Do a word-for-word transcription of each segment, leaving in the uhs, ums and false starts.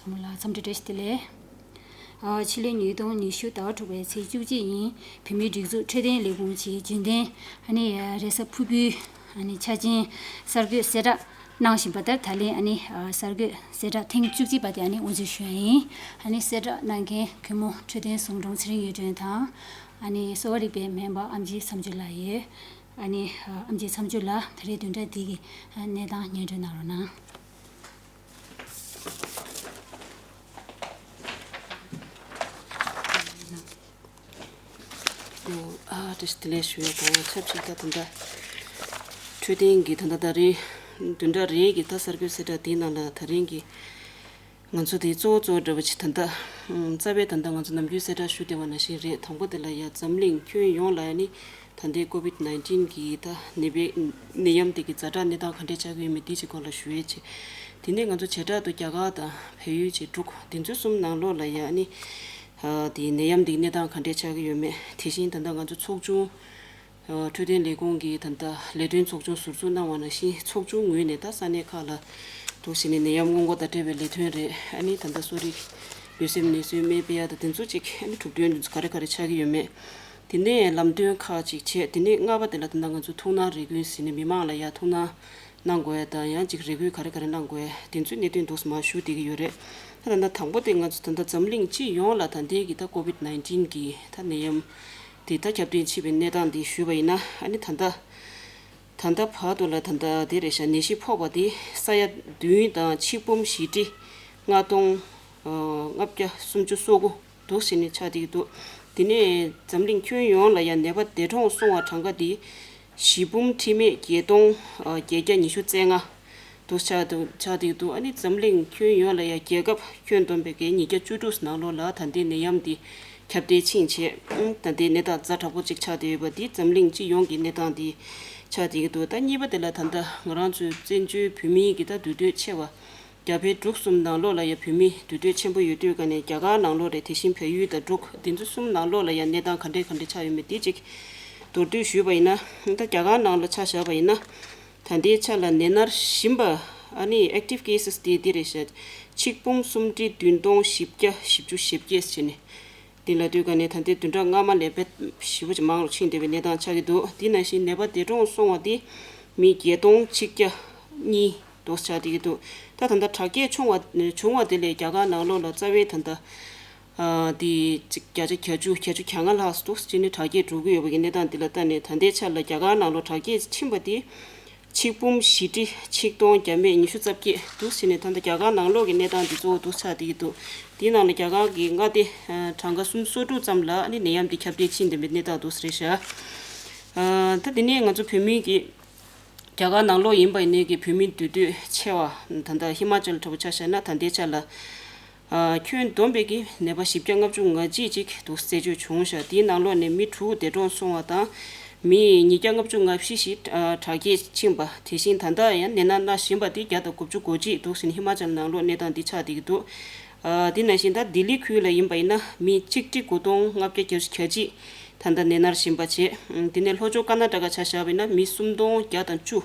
ཚང་མ་ལ་འཚམས་འདྲི་བཀྲ་ཤིས་བདེ་ལེགས། ཨ། ཕྱི་ལོའི་ཉིས་སྟོང་ཉི་ཤུ་ཟླ་བ་དྲུག་པའི་ཚེས་བཅུ་གཅིག་ཉིན་བོད་མིའི་སྒྲིག་འཛུགས་འཕྲོད་བསྟེན་ལས་ཁུངས་ཀྱི་རྒྱུན་ལྡན་ཨ་ནི་རེས་གཟའ་ཕུར་བུའི་ཨ་ནི་འཆར་ཅན་གསར་འགོད་གསལ་བསྒྲགས་གནང་བཞིན་པ་ལྟར། ད་ལན་ཨ་ནི་གསར་འགོད་གསལ་བསྒྲགས་ཐེངས་བཅུ་གཅིག་པ་དེ་ཨ་ནི་དབུ་འཛུགས་ཞུ་ཡ་ཡིན། ཨ་ནི་གསལ་བསྒྲགས་གནང་མཁན་གུས་མོ་འཕྲོད་བསྟེན་ཟུང་དྲུང་ཚེ་རིང་གཡུ་སྒྲོན་དང་། ཨ་ནི་གསོ་བ་རིག་པའི་སྨན་པ་ཨམ་ཆི་མཚམས་སྦྱོར་ལགས་ཡོད། ཨ་ནི་ཨམ་ཆི་མཚམས་སྦྱོར་ལགས། ད་རེས་བདུན་ཕྲག་འདི་གི་གནས་སྟངས་སྙན་སྒྲོན་གནང་རོགས་གནང་། ཨ། བཀྲ་ཤིས་བདེ་ལེགས་ཞུ་ཡ་དང་ཆབས་ཅིག་ད་ད་ལྟ་འཕྲོད་བསྟེན་གྱི་ད་ལྟ་ད་རེས་བདུན་ཕྲག་རེའི་གི་ད་གསར་འགོད་གསལ་བསྒྲགས་དེའི་ནང་ལ་ད་རིང་གི་ང་ཚོ་དེ་གཙོ་བོ་གཙོ་བོ་འདྲ་བོ་ཅིག་ད་ལྟ་རྩ་བའི་ད་ལྟ་ང་ཚོ་ནམ་རྒྱུན་གསལ་བསྒྲགས་ཞུ་བསྡད་པ་ནང་བཞིན་རེད། དང་པོ་དེ་ལ་ཡ་འཛམ་གླིང་ཁྱོན་ཡོངས་ལ་ཡ་ནི་ད་ལྟའི་ཀོ་བིད་ནའིན་ཊིན་གི་ད་ནད་པའི་ནད་ཡམས་དེ་གི་ཛ་དྲག་གནས་སྟངས་ག་འདྲས་ཆགས་ཀྱི་ཡོད་མེད་དེ་ཅིག་སྐོར་ལ་ཞུ་ཡས་བྱས། དེ་ནས་ང་ཚོ་བྱེ་བྲག་ཏུ་རྒྱ་གར་དང་བལ་ཡུལ་བཅས་འབྲུག་དེ་ཚོ་གསུམ་ནང་ལོགས་ལ་ཡ་ནི་དེ་ནད་ཡམས་དེ་གི་གནས་སྟངས་ག་འདྲས་ཆགས་ཀྱི་ཡོད་མེད། དེ་བཞིན་ད་ལྟ་ང་ཚོ་ཚོགས་ཆུང་འཕྲོད་བསྟེན་ལས་ཁུངས་ཀྱི་ད་ལྟ་ལས་དོན་ཚོགས་ཆུང་ཟུར་འཛུགས་གནང་བ་ནང་བཞིན་ཚོགས་ཆུང་ངོས་ནས་ད་ས་གནས་ཁག་ལ་འདུག་བྱས་ནས་ནད་ཡམས་སྔོན་འགོག་དང་འབྲེལ་བའི་ལས་དོན་རེད། ཨ་ནི་ད་ལྟ་གསོ་རིག་ལུས་སེམས་ནད་གསོའི་སྨན་སྤེལ་ཡ་དང་དེ་ཚོ་ཅིག་ཨ་ནི་གྲུབ་དོན་དེ་ཚོ་ག་རེ་ག་རེ་ཆགས་ཀྱི་ཡོད་མེད། དེ་ནས་ལམ་སྟོན་ཁག་ཅིག་བྱས། དེ་ནས་ལྔ་པ་དེ་ལ་ད་ལྟ་ང་ཚོ་ཐུགས་སྣང་རེ་སྐུལ་ཟེར་ནས་མི་མང་ལ་ཡ་ཐུགས་སྣང་གནང་དགོས་ཡ་དང་ཡང་ཅིག་རེ་སྐུལ་ག་རེ་ག་རེ་གནང་དགོས་ཡ་དེ་ཚོའི་གནད་དོན་འདུག་སེ་མར་ཞུ་བསྡད་ཀྱི་ཡོད་རེད། ད་ད་ལྟ་དང་པོ་དེ་ང་ཚོ་ད་ལྟ་འཛམ་གླིང་སྤྱི་ཡོངས་ལ་ད་ལྟའི་གི་ད་ཀོ་བིད་ནའིན་ཊིན་གི་ད་ནད་ཡམས་དེ་ད་ཁྱབ་གདལ་ཕྱིན་པའི་གནས་སྟངས་དེ་ཞུས་པ་ཡིན་ན། ཨ་ནི་ད་ལྟ་ད་ལྟ་བར་དུ་ལ་ད་ལྟ་དེ་རེད་ཤག་ནད་གཞི་ཕོག་པ་དེ་ས་ཡ་བདུན་དང་ཆིག་འབུམ་བཞི་ཁྲི་ལྔ་སྟོང་ལྔ་བརྒྱ་སུམ་ཅུ་སོ་དགུ་འདུག་ཟེར་ནས་ཆགས་བསྡད་ཀྱི་འདུག་དེ་ནས་འཛམ་གླིང་ཁྱོན་ཡོངས་ལ་ཡང་ནད་པ་འདས་གྲོངས་སོང་བ་གྲངས་ཀ་དེ་བཞི་འབུམ་ཁྲི་མེད་བརྒྱད་སྟོང་བརྒྱད་བརྒྱ་ཉི་ཤུ་རྩ་ལྔ་འདུག་ཆགས་འདུག་ཆགས་བསྡད་ཀྱི་འདུག་ཨ་ནི་འཛམ་གླིང་ཁྱོན་ཡོངས་ལ་ཡང་རྒྱལ་ཁབ་ཁྱོན་བསྡོམས་པའི་གི་ཉིས་བརྒྱ་བཅུ་དྲུག་ནང་ལོགས་ལ་ད་ལྟའི་ནད་ཡམས་འདི་ཁྱབ་གདལ་ཕྱིན་བྱས། ད་ལྟའི་གནས་སྟངས་ཛ་དྲག་པོ་ཅིག་ཆགས་བསྡད་ཡོད་པ་འདི་འཛམ་གླིང་སྤྱི་ཡོངས་ཀྱི་གནས་སྟངས་འདི་ཆགས་བསྡད་ཀྱི་འདུག་ད་གཉིས་པ་དེ་ལ་ད་ལྟ་ང་རང་ཚོའི་བཙན་བྱོལ་བོད་མིའི་གི་ད་འདུས་སྡོད་ཆེ་བ་རྒྱ་བལ་འབྲུག་གསུམ་ནང་ལོགས་ལ་ཡང་བོད་མི་འདུས་སྡོད་ཆེན་པོ་ཡོད་དུས་ཀ་ནས་རྒྱ་གར་ནང་ལོགས་རེད། དེ་བཞིན་བལ་ཡུལ་དང་འབྲུག་འདི་ཚོ་གསུམ་ནང་ལོགས་ལ་ཡང་གནས་སྟངས་ག་འདྲས་ག་འདྲས་ཆགས་ཡོད་མེད་དེ་ཅིག་མདོར་བསྡུས་ཞུས་པ་ཡིན་ན། ད་རྒྱ་གར་ནང་ལ་ཆ་བཞག་པ་ཡིན་ན། ད་ལྟའི་ཆ་ལ་ནད་མནར་བཞིན་པ་ཨ་ནི་ཨེག་ཊིབ་ཀེ་སེས་དེ་འདི་རེད་ཤག་ཆིག་འབུམ་སུམ་ཁྲི་བདུན་སྟོང་བཞི་བརྒྱ་བཞི་བཅུ་ཞེ་བརྒྱད་ཟེར་ནས། འདི་ལ་ལྟོས་ག་ནས་ད་ལྟའི་བདུན་ཕྲག་སྔ་མ་ལས་དཔེ་ཞེ་པོ་ཅིག་མང་རུ་ཕྱིན་བསྡད་པའི་གནས་སྟངས་ཆགས་ཀྱི་འདུག་དེ་ནང་བཞིན་ནད་པ་འདས་གྲོངས་སོང་བ་དེ་མི་བརྒྱད་སྟོང་ཆིག་བརྒྱ་གཉིས་འདུག་ཆགས་བསྡད་ཀྱི་འདུག་ད་ད་ལྟ་དྲག་སྐྱེད་བྱུང་བ་བྱུང་བ་དེ་ལས་རྒྱ་གར་ནང་ལོགས་ལ་རྩ་བའི་ད་ལྟ་ཨ་དེ་ཅིག་བརྒྱ་ཆ་བརྒྱད་ཅུ་བརྒྱད་ཅུ་གྱ་ལྔ་ལྷག་འདུག་ཅེས་ནས་དྲག་སྐྱེད་འགྲོ་གི་ཡོད་པའི་གནས་སྟངས་འདི་ལ་ལྟ་ནས་ད་ལྟའི་ཆ་ལ་རྒྱ་གར་ནང་ལོགས་དྲག་སྐྱེད་ཕྱིན་པ་དེ་ཆིག་འབུམ་བཞི་ཁྲི་ཆིག་སྟོང་བརྒྱ་མེད་ཉི་ཤུ་རྩ་བརྒྱད་འདུག་ཟེར་ནས། ད་ལྟ་རྒྱ་གར་ནང་ལོགས་ཀྱི་གནས་སྟངས་འདི་གཙོ་བོ་འདུག་ཆགས་བསྡད་ཀྱི་འདུག་དེའི་ནང་ལ་རྒྱ་གར་གྱི་མངའ་སྡེ་གྲངས་ཀ་སུམ་ཅུ་སོ་དྲུག་ཙམ་ལ་ནི་ནད་ཡམས་འདི་ཁྱབ་གདལ་ཕྱིན་བསྡད་པའི་གནས་སྟངས་འདུག་ཟེར་ཤག་ད་དེ་ནས་ང་ཚོ་བོད་མི་གི་རྒྱ་གར་ནང་ལོགས་ཡིན་པ་ཡིན་ནའི་གི་བོད་མི་འདུས་སྡོད་ཆེ་བ་ད་ལྟ་ཧི་མ་ཅལ་འདྲ་བོ་ཆ་བཞག་ན་ད་ལྟའི་ཆ་ལ། ཨ། ཁྱོན་བསྡོམས་པའི་གི་ནད་པ་བཞི་བརྒྱ་ལྔ་བཅུ་ང་གཅིག་ཅིག་འདུག་རྩད་གཅོད་བྱུང་ཤག་དེའི་ནང་ལོགས་ནས་མི་དྲུག་འདས་གྲོངས་སོང་བ་དང་། མི་ཉིས་བརྒྱ་ལྔ་བཅུ་ང་བཞི་ཞིག་ཨ། དྲག་སྐྱེད་ཕྱིན་པ། དེ་བཞིན་ད་ལྟ་ཡང་ནད་ན་མནར་བཞིན་པ་དེ་བརྒྱ་དང་དགུ་བཅུ་གོ་གཅིག་འདུག་ཟེར་ནས་ཧི་མ་ཅལ་ནང་ལོགས་གནས་སྟངས་འདི་ཆགས་བསྡད་ཀྱི་འདུག་ཨ། དེ་ནང་བཞིན་ད་ལྡི་ལི་ཁུལ་ལ་ཡིན་པ་ཡིན་ན་མི་གཅིག་ཁྲི་དགུ་སྟོང་ལྔ་བརྒྱ་གྱ་གཅིག་ད་ལྟ་ནད་མནར་བཞིན་པ་བྱས། དེ་ནས་ལྷོ་ཕྱོགས་ཀར་ན་ཊ་ཀ་ཆ་བཞག་པ་ཡིན་ན་མི་སུམ་སྟོང་བརྒྱ་དང་བཅུ།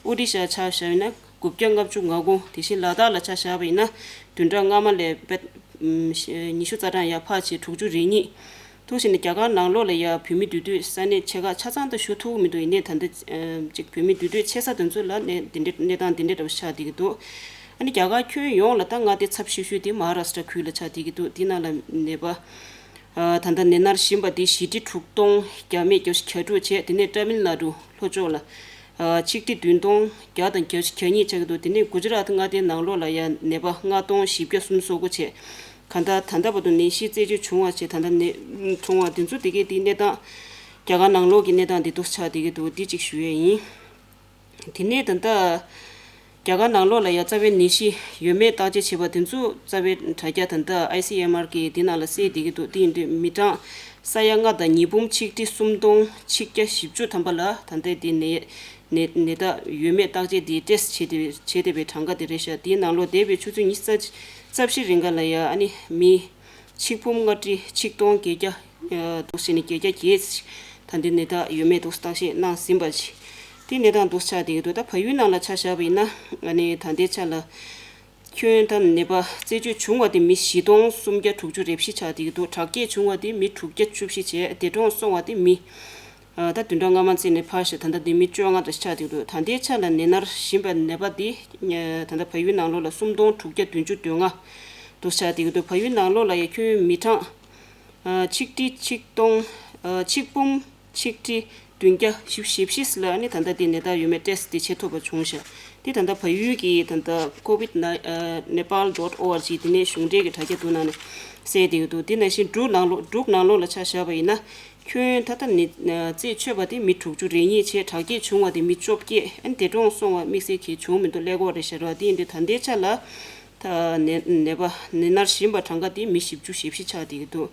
ཨོ་རི་ཤ་ཆ་བཞག་ཡིན་ན་དགུ་བརྒྱ་ལྔ་བཅུ་ང་དགུ། དེ་བཞིན་ལ་དྭགས་ལ་ཆ་བཞག་པ་ཡིན་ན་བདུན་ཕྲག་སྔ་མ་ལས་དཔེ་ཉི་ཤུ་རྩ་གྲངས་ཡར་འཕར་བྱས་དྲུག་ཅུ་རེ་གཉིས། འདུག་ཟེར་ནས་རྒྱ་གར་ནང་ལོགས་ལ་ཡ་བོད་མི་འདུས་སྡོད་ས་གནས་ཆེ་ཁག་ཆ་ཚང་དུ་ཞུ་ཐུབ་མི་འདུག་ཡིན་ནའི་ད་ལྟ་ཅིག་བོད་མི་འདུས་སྡོད་ཆེ་ས་དེ་ཚོ་ལ་གནས་འདི་འདྲའི་གནས་སྟངས་འདི་འདྲའི་འདྲ་བོ་ཆགས་བསྡད་ཀྱི་འདུག་ཨ་ནི་རྒྱ་གར་ཁྱོན་ཡོངས་ལ་ད་མངའ་སྡེ་ཚབ་ཤིག་ཤོས་དེ་མ་ཧཱ་རཱ་སི་ཀྲ་ཁུལ་ལ་ཆགས་བསྡད་ཀྱི་འདུག་དེ་ནང་ལ་ནད་པ། ཨ། ད་ལྟ་ནད་མནར་བཞིན་པ་དེ་བཞི་ཁྲི་དྲུག་སྟོང་བརྒྱ་མེད་བརྒྱད་ཅུ་གྱ་དྲུག་བྱས། དེ་ནས་ཏྲ་མིལ་ནཱ་ཌུ་ལྷོ་ཕྱོགས་ལ། ཨ། ཆིག་ཁྲི་བདུན་སྟོང་བརྒྱ་དང་བརྒྱད་ཅུ་གྱ་གཉིས་ཆགས་ཀྱི་འདུག་དེ་ནས་གུ་ཇི་རཱཏ་མངའ་སྡེའི་ནང་ལོགས་ལ་ཡང་ནད་པ་ལྔ་སྟོང་བཞི་བརྒྱ་སུམ་ཅུ་སོ་དགུ་བྱས། གང་ལྟར་ད་ལྟ་བར་དུ་ནད་གཞི་རྩད་གཅོད་བྱུང་བ་བྱས། ད་ལྟ་ནད་བྱུང་བ་དེ་ཚོ་དེ་གའི་དེའི་གནས་སྟངས། རྒྱ་གར་ནང་ལོགས་ཀྱི་གནས་སྟངས་འདི་འདུག་ཆགས་བསྡད་ཀྱི་འདུག་འདི་གཅིག་ཞུ་ཡས་ཡིན། དེ་ནས་ད་ལྟ་རྒྱ་གར་ནང་ལོགས་ལ་ཡ་རྩ་བའི་ནད་གཞི་ཡོད་མེད་བརྟག་དཔྱད་བྱེད་པ་དེ་ཚོ་རྩ་བའི་དྲ་རྒྱ་ད་ལྟ་ཨའི་སི་ཨེམ་ཨར་གི་དེ་ནང་ལ་གསལ་བསྡད་ཀྱི་འདུག་དེ་ཡིན་དུས་མི་གྲངས་ས་ཡ་ལྔ་དང་ཉིས་འབུམ་ཆིག་ཁྲི་སུམ་སྟོང་ཆིག་བརྒྱ་བཞི་བཅུ་ཐམ་པ་ལ་ད་ལྟའི་དེ་ནད་ནད་ནད་རྟགས་ཡོད་མེད་བརྟག་དཔྱད་དེ་ཊེ་སི་ཊི་བྱེད་བསྡད་བྱེད་བསྡད་པའི་གྲངས་ཀ་དེ་རེད་ཤག་དེའི་ནང་ལོགས་འདས་པའི་ཆུ་ཚོད་ཉི་ཤུ་རྩ་བཞི་རིང་ག་ལ་ཡ་ཨ་ནི་མི། ཆིག་འབུམ་ལྔ་ཁྲི་ཆིག་སྟོང་བརྒྱད་བརྒྱ་འདུག་ཟེར་ནས་བརྒྱད་བརྒྱ་བརྒྱད་ཅིག་ད་ལྟའི་ནད་རྟགས་ཡོད་མེད་འདུག་བརྟག་དཔྱད་གནང་ཟིན་པ་ཅིག་དེ་གནས་སྟངས་འདུག་ཆགས་བསྡད་ཀྱི་འདུག་ད་བལ་ཡུལ་ནང་ལ་ཆ་བཞག་པ་ཡིན་ན་ཨ་ནི་ད་ལྟའི་ཆ་ལ་ ཁྱོན་ད་ནད་པ་རྩད་གཅོད་བྱུང་བ་དེ་མི་བཞི་སྟོང་སུམ་བརྒྱ་དྲུག་ཅུ་རེ་བཞི་ཆགས་བསྡད་ཀྱི་འདུག་དྲག་སྐྱེད་བྱུང་བ་དེ་མི་དྲུག་བརྒྱ་བཅུ་བཞི་བྱས། འདས་གྲོངས་སོང་བ་དེ་མི། ཨ། ད་བདུན་ཕྲག་སྔ་མ་ཙམ་ནས་ཕར་བཞག་ད་ལྟ་འདི་མི་བཅོ་ལྔ་དུ་ཆགས་བསྡད་ཀྱི་འདུག་ད་ལྟའི་ཆ་ལ་ནད་མནར་བཞིན་པའི་ནད་པ་འདི་ད་ལྟ་བལ་ཡུལ་ནང་ལོགས་ལ་སུམ་སྟོང་དྲུག་བརྒྱ་བདུན་ཅུ་དོན་ལྔ་དུ་ཆགས་བསྡད་ཀྱི་འདུག་བལ་ཡུལ་ནང་ལོགས་ལ་ཡ་ཁྱོན་མི་གྲངས་ཨ། ཆིག་ཁྲི་ཆིག་སྟོང་། ཨ། ཆིག་འབུམ་ཆིག་ཁྲི་བདུན་བརྒྱ་བཞི་བཅུ་ཞེ་བཞི་ལ་ནི་ད་ལྟ་དེ་ནད་རྟགས་ཡོད་མེད་ཊེ་སི་དེ་བྱེད་ཐུབ་པ་བྱུང་ཤག་དེ་ད་ལྟ་བལ་ཡུལ་གྱི་ད་ལྟ་ཀོ་བིད་ནེ་པཱལ་ཌོཊ་ཨོ་ཨར་ཇི་དེ་ནས་གཞུང་འབྲེལ་གྱི་དྲ་རྒྱ་དེ་ནང་ནས་གསལ་བསྡད་ཀྱི་འདུག་དེ་ནང་བཞིན་འབྲུག་ནང་ལོགས་འབྲུག་ནང་ལོགས་ལ་ཆ་བཞག་པ་ཡིན་ན། ཁྱོན་ད་ལྟ་ནི་རྩད་ཆོད་པ་དེ་མི་དྲུག་ཅུ་རེ་གཉིས་བྱས། དྲག་སྐྱེད་བྱུང་བ་དེ་མི་བཅོ་བརྒྱད། ཨ་ནི་འདས་གྲོངས་སོང་བ་དམིགས་བསལ་གྱི་བྱུང་མི་འདུག་ཀླད་ཀོར་རེད་ཤག་ར། དེ་ཡིན་དུས་ད་ལྟའི་ཆ་ལ་ད་ནད་ནད་པ་ནད་མནར་བཞིན་པ་གྲངས་ཀ་དེ་མི་བཞི་བཅུ་ཞེ་བཞི་ཆགས་བསྡད་ཀྱི་འདུག་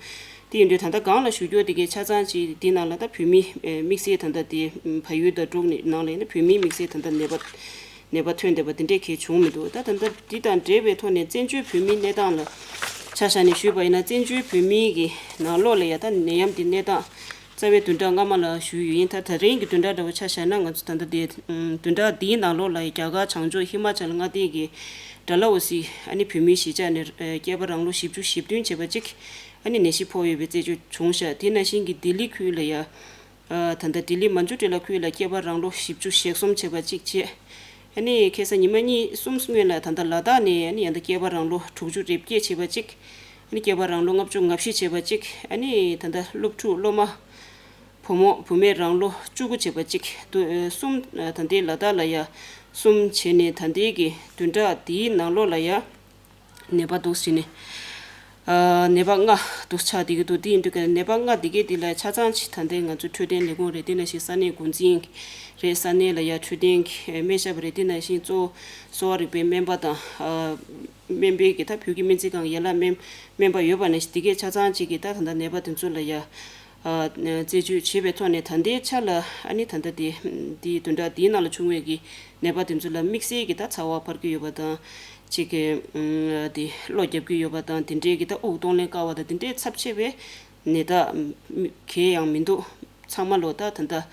དེ་ཡིན་དུས་ད་ལྟ་སྒང་ལ་ཞུ་རྒྱུ་དེ་གའི་ཆ་ཚང་ཅིག་དེ་ནང་ལ་ད་བོད་མི་དམིགས་བསལ་ད་ལྟ་དེ་བལ་ཡུལ་དང་འབྲུག་ནང་ལ་ཡིན་ན་བོད་མི་དམིགས་བསལ་ད་ལྟ་ནད་པ། ནད་པ་ཐོན་བསྡད་པ་དེ་འདྲས་གལ་བྱུང་མི་འདུག་ད་ད་ལྟ་འདི་དང་འབྲེལ་བའི་ཐོག་ནས་བཙན་བྱོལ་བོད་མིའི་གནས་སྟངས་ལ་ཆ་བཞག་ནས་ཞུས་པ་ཡིན་ན། བཙན་བྱོལ་བོད་མིའི་གི་ནང་ལོགས་ལ་ཡ་ད་ནད་ཡམས་འདི་གནས་སྟངས་རྩ་བའི་བདུན་ཕྲག་སྔ་མ་ལ་ཞུས་ཡོད། ཡིན་ད་ད་རིང་གི་བདུན་ཕྲག་འདྲ་བོ་ཆ་བཞག་ན། ང་ཚོ་ད་ལྟ་དེ་བདུན་ཕྲག་འདིའི་ནང་ལོགས་ལ་ཡ་རྒྱ་གར་བྱང་ཕྱོགས་ཧི་མ་ཅལ་མངའ་སྡེ་གི་ཌལ་ཧོ་སི་ཨ་ནི་བོད་མིའི་གཞིས་ཆགས་ནས་སྐྱེས་པ་རང་ལོ་བཞི་བཅུ་ཞེ་བདུན་བྱས་པ་གཅིག་ཨ་ནི་ནད་གཞི་ཕོག་ཡོད་པའི་རྩད་གཅོད་བྱུང་ཤག་དེ་ནང་བཞིན་གི་ལྡི་ལི་ཁུལ་ལ་ཡ། ཨ། ད་ལྟ་ལྡི་ལི་མན་ཇུ་ཊི་ལ་ཁུལ་ལ་སྐྱེས་པ་རང་ལོ་བཞི་བཅུ་ཞེ་གསུམ་བྱས་པ་གཅིག་བྱས། ཨ་ནི་ཁ་སང་ཉི་མ་གཉིས་གསུམ་སྔོན་ལ་ད་ལྟ་ལ་དྭགས་ནས་ཨ་ནི་ཡང་ད་སྐྱེས་པ་རང་ལོ་དྲུག་ཅུ་རེ་བརྒྱད་བྱས་པ་གཅིག་ཨ་ནི་སྐྱེས་པ་རང་ལོ་ལྔ་བཅུ་ང་བཞི་བྱས་པ་གཅིག་ཨ་ནི་ད་ལྟ་སློབ་ཕྲུག་སློབ་མ་བུ་མོ་བུད་མེད་རང་ལོ་བཅུ་དགུ་བྱས་པ་གཅིག་ཏུ་གསུམ། ད་ལྟའི་ལ་དྭགས་ལ་ཡ་གསུམ་བྱས་ནས་ད་ལྟའི་གི་བདུན་ཕྲག་འདིའི་ནང་ལོགས་ལ་ཡ། ནད་པ་འདུག་ཟེར་ནས། ཨ། ནད་པ་ལྔ་འདུག་ཆགས་བསྡད་ཀྱི་འདུག་དེ་ཡིན་དུས་ཀ་ནད་པ་ལྔ་འདི་གའི་འདི་ལ་ཆ་ཚང་ཅིག་ད་ལྟའི་ང་ཚོ་འཕྲོད་བསྟེན་ལས་ཁུངས་རེད། དེ་ནང་བཞིན་ས་གནས་འགོ་འཛིན་རེད། ས་གནས་ལ་ཡ་འཕྲོད་བསྟེན་གྱི་སྨན་ཞབས་རེད། དེ་ནང་བཞིན་གཙོ་བོ་གསོ་བ་རིག་པའི་སྨན་པ་དང་། ཨ། སྨན་པའི་གི་ད་བོད་ཀྱི་སྨན་རྩིས་ཁང་གི་ཡན་ལག་སྨན་སྨན་པ་ཡོད་པ་ནང་བཞིན་འདི་གའི་ཆ་ཚང་ཅིག་གིས་ད་ད་ལྟ་ནད་པ་དེ་ཚོ་ལ་ཡ། ཨ། རྩད་གཅོད་བྱེད་པའི་ཐོག་ནས་ད་ལྟའི་ཆ་ལ་ཨ་ནི་ད་ལྟ་དེ་འདིའི་བདུན་ཕྲག་འདིའི་ནང་ལ་བྱུང་བའི་གི་ནད་པ་དེ་ཚོ་ལ་དམིགས་བསལ་གྱི་ད་ཚ་བ་འཕར་གྱི་ཡོད་པ་དང་། གཅིག་གི་ཨུམ། དེ་གློ་རྒྱག་གི་ཡོད་པ་དང་། དེ་འདྲའི་གི་ད་དབུགས་གཏོང་ལེན་དཀའ་བ་དང་། དེ་འདྲའི་ཚབས་ཆེ་བའི་ནད་རྟགས་གང་ཡང་མི་འདུག་ཚང་མ་ལོ་ད་ད་ལྟ་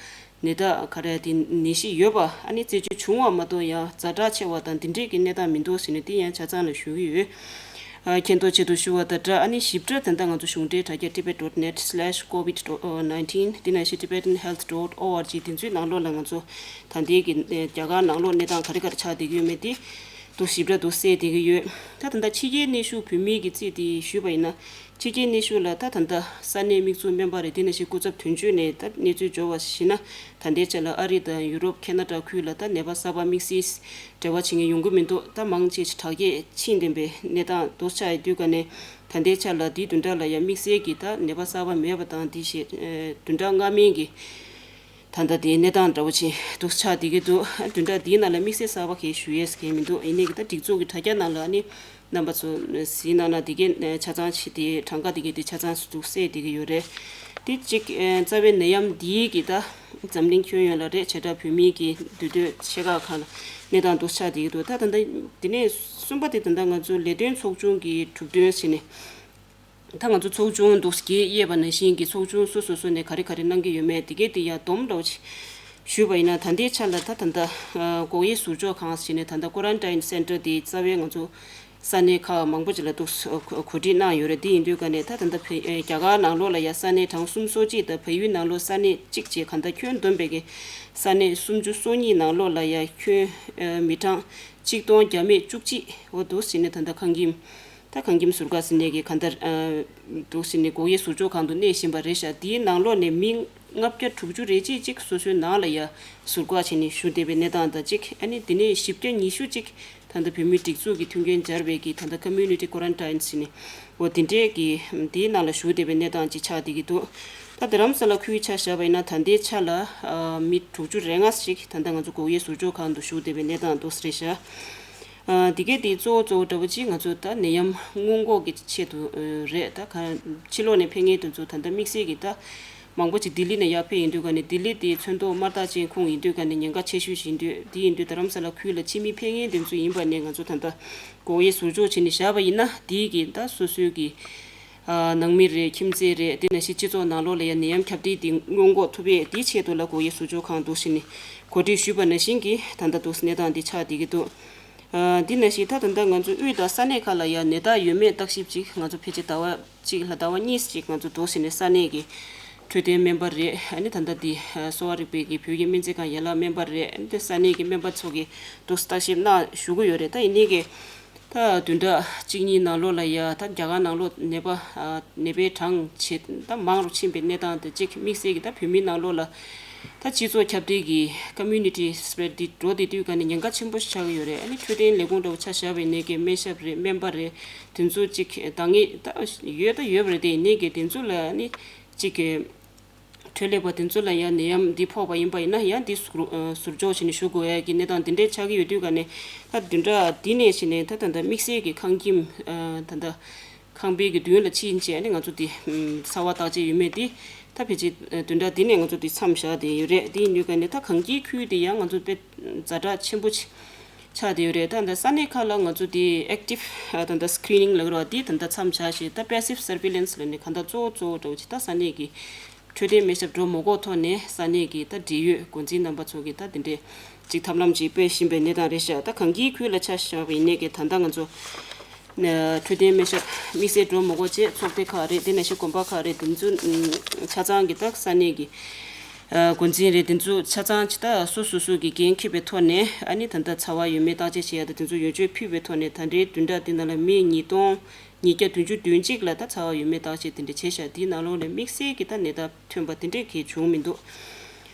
ནད་རྟགས་ག་རེ་དེ་ནད་གཞི་ཡོད་པ་ཨ་ནི་རྩད་གཅོད་བྱུང་བ་མ་གཏོགས་ཡང་ཛ་དྲག་ཆེ་བ་དང་དེ་འདྲའི་གི་གནས་སྟངས་མི་འདུག་ཟེར་ནས་དེ་ཡང་ཆ་ཚང་ལ་ཞུ་གི་ཡོད། ཨ། མཁྱེན་རྟོགས་ཆེད་དུ་ཞུ་བ་དང་སྦྲགས། ཨ་ནི་ཞིབ་ཕྲ་ད་ལྟ་ང་ཚོ་གཞུང་འབྲེལ་དྲ་རྒྱ་tibet dot net slash covid nineteen དེ་ནང་བཞིན་tibetan health dot org དེ་ཚོའི་ནང་ལོགས་ལ་ང་ཚོ་ད་ལྟའི་གི་རྒྱ་གར་ནང་ལོགས་གནས་སྟངས་ག་རེ་ག་རེ་ཆགས་བསྡད་ཀྱི་ཡོད་མེད་དེ་དུ་ཞིབ་ཕྲ་དུ་གསལ་བསྡད་ཀྱི་ཡོད། ད་ད་ལྟ་ཕྱི་རྒྱལ་གནས་བཞུགས་བོད་མིའི་གི་རྩིས་དེ་ཞུས་པ་ཡིན་ན། ཕྱི་རྒྱལ་གནས་བཞུགས་ལ་ད་ད་ལྟ་ས་གནས་དམིགས་བཙུགས་སྨན་པ་རེད། དེ་ནང་བཞིན་སྐུ་ཚབ་དོན་གཅོད་ནས་ད་གནས་ཚུལ་འབྱོར་བ་ཞིག་ན། ད་ལྟའི་ཆ་ལ་ཨ་རི་དང་ཡུ་རོབ་ཁེ་ན་ཌ་ཁུལ་ལ་ད་ནད་པ་གསར་པ་དམིགས་བསལ་འབྲེལ་བ་བྱེད་མཁན་ཡོང་གི་མི་འདུག་ད་མང་ཆེ་ཞིག་དྲག་སྐྱེད་ཕྱིན་བསྡད་པའི་གནས་སྟངས་འདུག་ཆགས་ཡོད་དུས་ཀ་ནས། ད་ལྟའི་ཆ་ལ་དེའི་བདུན་ཕྲག་ལ་ཡང་དམིགས་བསལ་གྱི་ད་ནད་པ་གསར་པ་མེད་པ་དང་། དེ་བཞིན་བདུན་ཕྲག་སྔ་མའི་གི་ད་ལྟ་དེའི་གནས་སྟངས་འདྲ་བོ་ཅིག་འདུག་ཆགས་བསྡད་ཀྱི་འདུག་བདུན་ཕྲག་འདིའི་ནང་ལ་དམིགས་བསལ་གསར་པ་གང་ཞུ་ཡས་གང་མི་འདུག་ཡིན་ནའི་གི་ད་སྒྲིག་འཛུགས་ཀྱི་དྲ་རྒྱ་ནང་ལ་ཨ་ནི་རྣམ་པ་ཚོ་གཟིགས་གནང་ན་དེ་གའི་ཆ་ཚང་ཆེ་དེ་གྲངས་ཀ་དེ་གའི་དེ་ཆ་ཚང་སུ་འདུག་གསལ་བསྡད་ཀྱི་ཡོད་རེད། དེ་གཅིག་རྩ་བའི་ནད་ཡམས་འདིའི་གི་ད་འཛམ་གླིང་ཁྱོན་ཡོངས་ལ་རེད། བྱེ་བྲག་བོད་མིའི་གི་འདུས་སྡོད་ཆེ་ཁག་ཁག་ལ་གནས་སྟངས་འདུག་ཆགས་བསྡད་ཀྱི་འདུག་ད་ད་ལྟ་དེ་ནས་གསུམ་པ་དེ་ད་ལྟ་ང་ཚོ་ལས་དོན་ཚོགས་ཆུང་གི་གྲུབ་དོན་ཟེར་ནས། ད་ང་ཚོ་ཚོགས་ཆུང་འདུག་སེ་དབྱེ་བ་ནང་བཞིན་གྱི་ཚོགས་ཆུང་སོ་སོ་སོ་ནས་ག་རེ་ག་རེ་གནང་གི་ཡོད་མེད་དེ་གའི་དེ་ཡང་སྡོམ་འདྲ་བོ་ཞིག་ཞུས་པ་ཡིན་ན། ད་ལྟའི་ཆ་ལ་ད་ད་ལྟ་སྒོག་དབྱེ་ཟུར་འཇོག་ཁང་ཟེར་ནས་ད་ལྟ་quarantine center དེ་རྩ་བའི་ང་ཚོ་ས་གནས་ཁག་མང་པོ་ཅིག་ལ་འདུག་གོ་སྒྲིག་གནང་ཡོད་རེད། དེ་ཡིན་དུས་ཀ་ནས་ད་ད་ལྟ་བོད་རྒྱ་གར་ནང་ལོགས་ལ་ཡ་ས་གནས་གྲངས་སུམ་ཅུ་སོ་གཅིག་དང་བལ་ཡུལ་ནང་ལོགས་ས་གནས་གཅིག་བཅས་གང་ལྟར་ཁྱོན་བསྡོམས་པའི་གི་ས་གནས་སུམ་ཅུ་སོ་གཉིས་ནང་ལོགས་ལ་ཡ་ཁྱོན་མི་གྲངས་གཅིག་སྟོང་བརྒྱ་མེད་བཅུ་གཅིག་འོ་འདུག་ཟེར་ནས་ད་ལྟ་ཁང་ཁྱིམ། ད་ཁང་ཁྱིམ་ཟུར་བཀག་ཟེར་ནས་ཀྱི་གང་ལྟར་ཨ་འདུག་ཟེར་ནས་སྒོག་དབྱེ་ཟུར་འཇོག་ཁང་དུ་གནས་བཞིན་པ་རེད་ཤག་དེའི་ནང་ལོགས་ནས་མི་ལྔ་བརྒྱ་དྲུག་ཅུ་རེ་གཅིག་ཅིག་སོ་སོའི་ནང་ལ་ཡ་ཟུར་བཀག་བྱས་ནས་བཞུགས་བསྡད་པའི་གནས་སྟངས་དང་གཅིག་ཨ་ནི་དེ་ནས་བཞི་བརྒྱ་ཉི་ཤུ་ཅིག་ད་ལྟ་བོད་མིའི་སྒྲིག་འཛུགས་ཀྱི་མཐུན་རྐྱེན་སྦྱར་བའི་གི་ད་ལྟ་community quarantine ཟེར་ནས་འོ་དེ་འདྲས་ཀྱི་དེའི་ནང་ལ་བཞུགས་བསྡད་པའི་གནས་སྟངས་ཅིག་ཆགས་བསྡད་ཀྱི་འདུག་ད་རྡ་རམ་ས་ལ་ཁུལ་ཆ་བཞག་པ་ཡིན་ན་ད་ལྟའི་ཆ་ལ་ཨ་མི་དྲུག་ཅུ་རེ་ལྔ་ཞིག་ད་ལྟ་ང་ཚོ་སྒོག་དབྱེ་ཟུར་འཇོག་ཁང་དུ་བཞུགས་བསྡད་པའི་གནས་སྟངས་འདུག་ཟེར་ཤག་ཨ་འདི་གའི་དེ་གཙོ་བོ་གཙོ་བོ་འདྲ་པོ་ཅིག་ང་ཚོ་ད་ནད་ཡམས་སྔོན་འགོག་གི་ཆེད་དུ་ཨ་རེད། ད་ག་ཕྱི་ལོགས་ནས་ཕེབས་མཁན་དེ་ཚོ་ད་ལྟ་དམིགས་བསལ་གྱི་ད་མང་པོ་ཅིག་ལྡི་ལི་ནས་ཡར་ཕེབས་ཡིན་དུས་ཀ་ནས་ལྡི་ལི་དེ་ཚོན་མདོག་དམར་རྟགས་ཅན་ཁོངས་ཡིན་དུས་ཀ་ནས་ཉེན་ཁ་ཆེ་ཤོས་ཤིག་ཡིན་དུས། དེ་ཡིན་དུས་རྡ་རམ་ས་ལ་ཁུལ་ལ་ཕྱི་མི་ཕེབས་མཁན་དེ་ཚོ་ཡིན་པ་ནས་ང་ཚོ་ད་ལྟ་སྒོག་དབྱེ་ཟུར་འཇོག་བྱས་ནས་བཞག་པ་ཡིན་ན། དེའི་གི་ད་སོ་སོའི་གི་ཨ་ནང་མི་རེད། ཁྱིམ་མཚེས་རེད། དེ་ནང་བཞིན་སྤྱི་ཚོགས་ནང་ལོགས་ལ་ཡང་ནད་ཡམས་ཁྱབ་གདལ་དེ་སྔོན་འགོག་ཐུབ་པའི་དེའི་ཆེད་དུ་ལ་སྒོག་དབྱེ་ཟུར་འཇོག་ཁང་འདུག་ཟེར་ནས་གོ་སྒྲིག་ཞུས་པ་ནང་བཞིན་གྱི་ད་ལྟ་འདུག་གནས་སྟངས་འདི་ཆགས་བསྡད་ཀྱི་འདུག་འདི་ནང་བཞིན་ད་ད་ལྟ་ང་ཚོ་དབུས་དང་ས་གནས་ཁག་ལ་ཡང་ནད་རྟགས་ཡོད་མེད་བརྟག་ཞིབ་ཅིག་ང་ཚོ་ཕལ་ཆེར་ཟླ་བ་གཅིག་ལ་ཟླ་བ་གཉིས་ཅིག་ང་ཚོ་འདུག་ཟེར་ནས་ས་གནས་ཀྱི་འཕྲོད་བསྟེན་སྨན་པ་རེད། ཨ་ནི་ད་ལྟ་འདི་གསོ་བ་རིག་པའི་གི་བོད་ཀྱི་སྨན་རྩིས་ཁང་ཡན་ལག་སྨན་པ་རེད། ཨ་ནི་དེ་ས་གནས་ཀྱི་སྨན་པ་ཚོ་གི་འདུག་བརྟག་ཞིབ་གནང་ཞུ་གི་ཡོད་རེད། ད་ཡིན་ནའི་གི་ད་བདུན་ཕྲག་གཅིག་གཉིས་ནང་ལོགས་ལ་ཡ་ད་རྒྱ་གར་ནང་ལོགས་ནད་པ་ཨ་ནད་པའི་གྲངས་ཇེ་ད་མང་རུ་ཕྱིན་པའི་གནས་སྟངས་དེ་གཅིག་དམིགས་བསལ་གྱི་ད་བོད་མིའི་ནང་ལོགས་ལ་ད་སྤྱི་ཚོགས་ཁྱབ་གདལ་གྱི་community spread འདི་འགྲོ་བསྡད་དུས་ཀ་ནས་ཉེན་ཁ་ཆེན་པོ་ཞིག་ཆགས་ཀྱི་ཡོད་རེད། ཨ་ནི་འཕྲོད་བསྟེན་ལས་ཁུངས་འདྲ་བོ་ཆ་བཞག་པ་ཡིན་ནའི་གི་སྨན་ཞབས་རེད། སྨན་པ་རེད། དེ་ཚོ་གཅིག་འདང་ངེས་ད་ཡོད་ད་ཡོད་པ་རེད། དེ་ཡིན་ནའི་གི་དེ་ཚོ་ལ་ཨ་ནི་གཅིག་གི་འཕྲོད་ལས་པ་དེ་ཚོ་ལ་ཡང་ནད་ཡམས་འདི་ཕོག་པ་ཡིན་པ་ཡིན་ན་ཡང་འདི་ཟུར་ཨ་ཟུར་འཇོག་བྱས་ནས་བཞུགས་དགོས་ཡ་གི་གནས་སྟངས་འདི་འདྲའི་ཆགས་ཀྱི་ཡོད་དུས་ཀ་ནས་ད་བདུན་ཕྲག་འདི་ནས་བྱས་ནས་ད་ད་ལྟ་དམིགས་བསལ་གྱི་ཁང་ཁྱིམ་ཨ་ད་ལྟ་ཁང་པའི་གི་མདུན་ལ་ཕྱིན་བྱས་ནས་ང་ཚོ་འདི་ཨ་ཚ་བ་བརྟག་དཔྱད་ཡོད་མེད་འདི་ད་ཕལ་ཆེར་ཨ་བདུན་ཕྲག་འདི་ནས་ང་ཚོ་འདི་མཚམས་བཞག་བསྡད་ཡོད་རེད། འདི་ཡིན་དུས་ཀ་ནས་ད་གངས་སྐྱིད་ཁུལ་འདི་ཡང་ང་ཚོ་དཔེ་ཛ་དྲག་ཆེན་པོ་ཆགས་བསྡད་ཡོད་རེད། ད་ད་ས་གནས་ཁག་ལ་ང་ཚོ་དེ་active ད་ད་screening ལབ་ཀྱི་རེད་བ། དེ་ད་ད་མཚམས་བཞག་བྱས་ད་passive surveillance ལབ་ནས་གང་ལྟར་གཙོ་བོ་གཙོ་བོ་འདྲ་བོ་ཅིག་ད་ས་གནས་ཀྱི་འཕྲོད་བསྟེན་སྨན་ཞབས་འགྲོ་མ་དགོས་ཐོག་ནས་ས་གནས་ཀྱི་ད་འབྲེལ་ཡོད་འགོ་འཛིན་རྣམ་པ་ཚོ་གིས་ད་དེ་འདྲའི་ཅིག་ཐབས་ལམ་ཅིག་སྤེལ་བཞིན་པའི་གནས་སྟངས་རེད་ཤག་ད་གངས་སྐྱིད་ཁུལ་ལ་ཆ་བཞག་པ་ཡིན་ནའི་གི་ད་ལྟ་ང་ཚོ་འཕྲོད་བསྟེན་སྨན་ཞབས་དམིགས་བསལ་འགྲོ་མ་དགོས་བྱས་ཚོགས་སྡེ་ཁག་རེད། དེ་ནང་བཞིན་དགོན་པ་ཁག་རེད། དེ་ཚོ་ཆ་ཚང་གི་ད་ས་གནས་ཀྱི་འགོ་འཛིན་རེད། དེ་ཚོ་ཆ་ཚང་ཅིག་ད་སོ་སོ་སོ་གི་འགན་འཁྱེར་བའི་ཐོག་ནས་ཨ་ནི་ད་ལྟ་ཚ་བ་ཡོད་མེད་བརྟག་དཔྱད་བྱེད་ཡ་དང་དེ་ཚོ་འོས་ཆོས་ཕུལ་བའི་ཐོག་ནས་ད་ལྟའི་བདུན་ཕྲག་འདི་ནང་ལ་མི་ཉིས་སྟོང་ཉིས་བརྒྱ་བདུན་ཅུ་དོན་གཅིག་ལ་ད་ཚ་བ་ཡོད་མེད་བརྟག་དཔྱད་དེ་འདྲ་བྱས་ཤག་དེའི་ནང་ལོགས་ནས་དམིགས་བསལ་གྱི་ད་ནད་རྟགས་ཐོན་པ་དེ་འདྲས་གང་ཡང་བྱུང་མི་འདུག་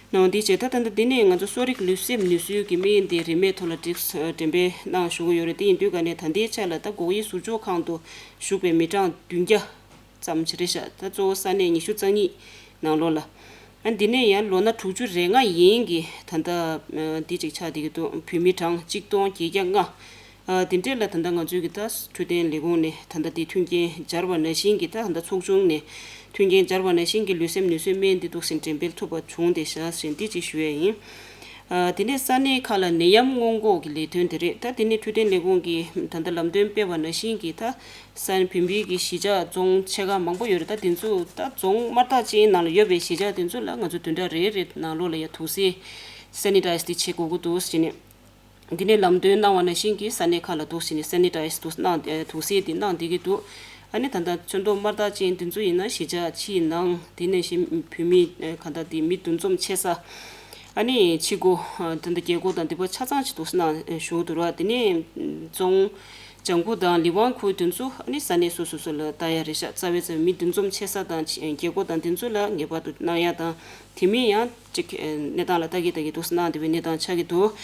ནའང་འདི་བྱས་ད་ད་ལྟ་འདི་ནས་ང་ཚོ་གསོ་རིག་ལུས་སེམས་ནུས་གསོའི་གི་སྨན་དེ་རིན་མེད་ཐོག་ལ་འགྲེམས་འགྲེམས་སྤེལ་གནང་ཞུ་གི་ཡོད་རེད། དེ་ཡིན་དུས་ཀ་ནས་ད་ལྟའི་ཆ་ལ་ད་སྒོ་དབྱེ་ཟུར་འཇོག་ཁང་དུ་བཞུགས་པའི་མི་གྲངས་བདུན་བརྒྱ་ཙམ་ཞིག་རེད་ཤག་ད་གཙོ་བོ་ས་གནས་ཉི་ཤུ་རྩ་གཉིས་ནང་ལོགས་ལ། ཨ་འདི་ནས་ཡང་ལོ་ན་དྲུག་ཅུ་རེ་ལྔ་ཡན་གྱི་ད་ལྟ་འདི་གཅིག་ཆགས་བསྡད་ཀྱི་འདུག་བོད་མི་གྲངས་གཅིག་སྟོང་བརྒྱད་བརྒྱ་ལྔ། ཨ་དེ་འདྲས་ལ་ད་ལྟ་ང་ཚོའི་གི་ད་འཕྲོད་བསྟེན་ལས་ཁུངས་ནས་ད་ལྟ་དེ་མཐུན་རྐྱེན་སྦྱར་བ་ནང་བཞིན་གྱི་ད་ད་ལྟ་ཚོགས་ཆུང་ནས་མཐུན་རྐྱེན་སྦྱར་བ་ནང་བཞིན་གྱི་ལུས་སེམས་ནུས་གསོའི་སྨན་འདི་འདུག་སེ་འགྲེམས་སྤེལ་ཐུབ་པ་བྱུང་བསྡད་ཤག་ཟེར་འདི་གཅིག་ཞུ་ཡས་ཡིན། ཨ་དེ་ནས་ས་གནས་ཁག་ལ་ནད་ཡམས་སྔོན་འགོག་གི་ལས་དོན་དེ་རེད། ད་དེ་ནས་འཕྲོད་བསྟེན་ལས་ཁུངས་ཀྱིས་ད་ལྟ་ལམ་སྟོན་སྤེལ་བ་ནང་བཞིན་གྱི་ད་ས་བོད་མིའི་གི་གཞིས་ཆགས་རྫོང་ཆེ་ཁག་མང་པོ་ཡོད་རེད། ད་དེ་ཚོ་ད་རྫོང་དམར་རྟགས་ཅན་ནང་ལ་ཡོད་པའི་གཞིས་ཆགས་དེ་ཚོ་ལ་ང་ཚོ་བདུན་ཕྲག་རེ་རེ་ནང་ལོགས་ལ་ཡ་དུག་སེལ་sanitize་དེ་བྱེད་དགོས་ཀྱི་འདུག་ཟེར་ནས། འདི་ནས་ལམ་སྟོན་གནང་བ་ནང་བཞིན་གྱི་ས་གནས་ཁག་ལ་འདུག་ཟེར་ནས་sanitize་དུ་གནང་དུག་སེལ་དེ་གནང་བསྡད་ཀྱི་འདུག་ཨ་ནི་ད་ལྟ་ཚོན་མདོག་དམར་རྟགས་ཅན་དེ་ཚོ་ཡིན་ན་གཞིས་ཆགས་ཕྱིའི་ནང་དེ་ནང་བཞིན་བོད་མི་གང་ལྟར་དེ་མི་འདུ་འཛོམས་ཆེ་ས། ཨ་ནི་ཕྱི་སྒོ་ད་ལྟ་རྒྱལ་སྒོ་དང་འདི་པ་ཆ་ཚང་ཅིག་འདུག་སེ་གནང་ཞུ་འདུག་ར། དེ་ནས་རྫོང་ལྗང་ཁུ་དང་ལི་ཝང་ཁུལ་དེ་ཚོ་ཨ་ནི་ས་གནས་སོ་སོ་སོ་ལ་ལྟ་ཡ་རེད་ཤག་རྩ་བའི་རྩ་བའི་མི་འདུ་འཛོམས་ཆེ་ས་དང་རྒྱལ་སྒོ་དང་དེ་ཚོ་ལ་ངེས་པར་དུ་གནང་ཡ་དང་། དེ་མིན་ཡང་ཅིག་གནས་སྟངས་ལ་ལྟ་གི་ལྟ་གི་འདུག་སེ་གནང་བསྡད་པའི་གནས་སྟངས་ཆགས་ཀྱི་འདུག་